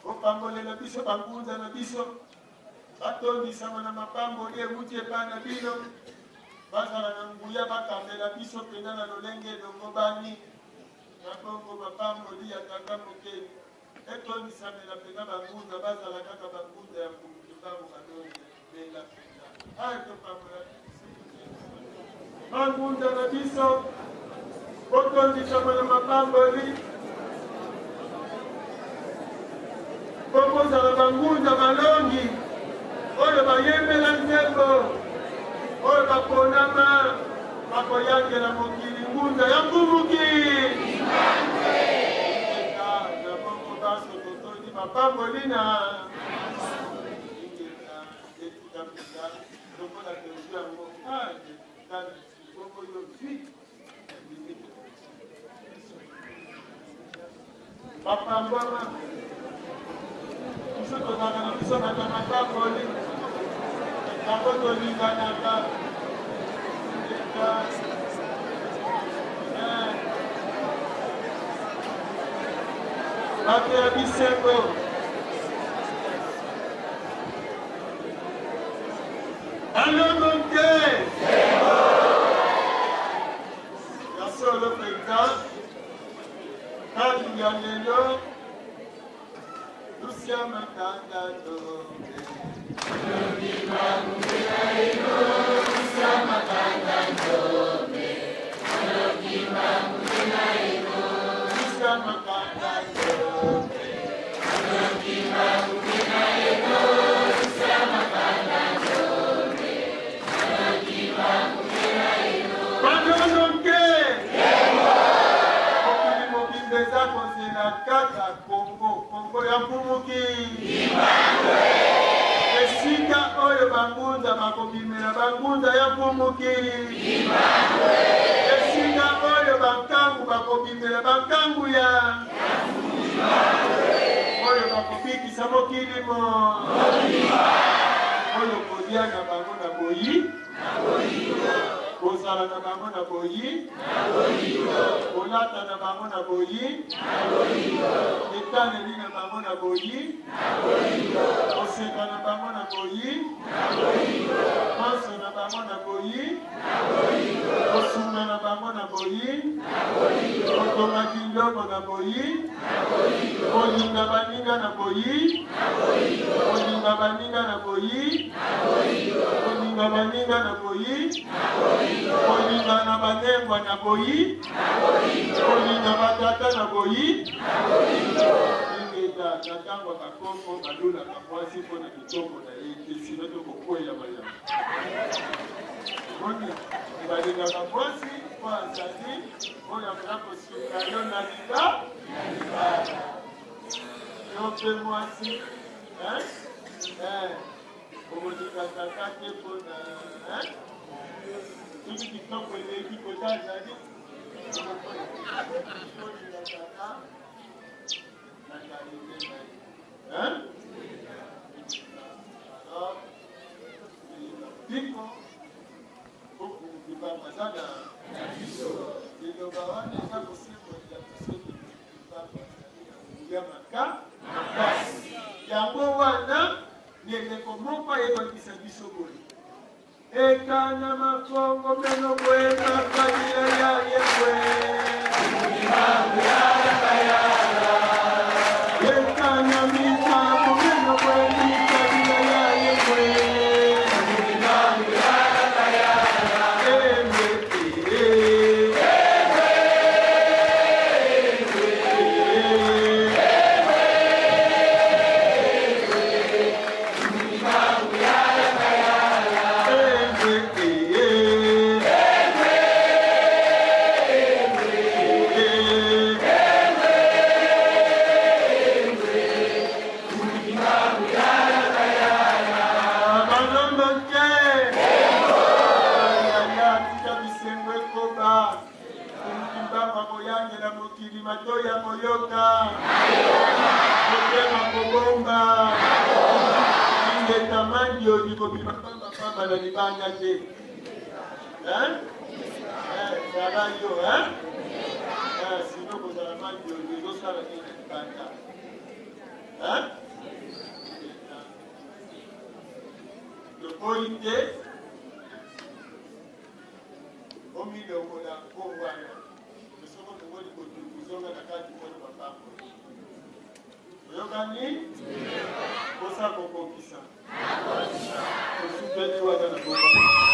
bopambolela biso bangunza na biso, batondisama na mapamboli ewuti epai na bino, bazala na nguya bakambela biso mpenza na lolenge elongobani. Na bongo mapamboli ya Tata Mokeli etondisamela mpenza bangunza, bazala kaka bangunza ya Mfumu Kimbangu Kalonji ya libela mpenza. Aye topambola biso bangunza na biso, botondisama na mapamboli mpo bozala bangunza balongi oyo bayembela nzembo oyo baponama bakoyangela mokili ngunza ya Mfumuki. Ingeta na bongo banso totondi mapamboli na ingeta etika mpenza lokola tozwi yango tala bongo yo zwi bapambwama biso tozalaka na biso bato ya mapamboli yango tolinganaka bato ya bisengo. Alongo te ya solo mpenza kati ya lelo Lucia Makanda Ndombe. Lucia Makanda Ndombe. Bandono nke mokili mobimba eza kozela kaka Kongo, Kongo ya Mpumuki, esika oyo bangunza bakobimela bangunza ya Mpumuki, esika oyo bankangu bakobimela bankangu ya oyo bakobikisa mokili mo oyo kolia na bango na boyi, kozala na bango na boyi, kolata na bango na boyi, etaleli na bango na boyi, koseka na bango na boyi, manso na bango na boyi, kosunga na bango na boyi, kotonga kiloko na boyi, kolinga baninga na boyi, kolinga baninga na boyi, kolinga baninga na boyi, kolinga na banengwa na boyi, kolinga batata na boyi. Ingeta na ntango ya bakoko balulaka mwasi mpo na kitoko na ye te, sino tokokweya mayamba. Omoni, balingaka mwasi mpo azali oyo akoya kosunga yo na liba yo mpe mwasi okolinga tata te mpona soki kitoko eleki kota azali olinga tata na kalite na ye. Alors biko okokimba aza na liloba wana eza kosembolela biso kimbangu azali na nguya makasi. Yango wana eleko moko ayebakisa biso boye: ekana makongo meno bwema kabila ya yekwe, ekana mitambo meno bwemi kabila ya yekwe. Emwe, eh, eh, emwe, eh, eh. Balondo te yaya, tika bisengo ekoba. mokili, matoi ya koyoka, motema kobomba, ingeta mandiodi kobima pamba pamba na libanda te. Hein? Eh, zala yo, hein? Eh, sinon kozala mandiodi ezosala nini na libanda? Hein? Toboyi te omilongola mpo wana soko olongoli botutu zonga na kati mpona mapamboli. Oyokani? Posa kokokisa. Tosukeli wana na bongo.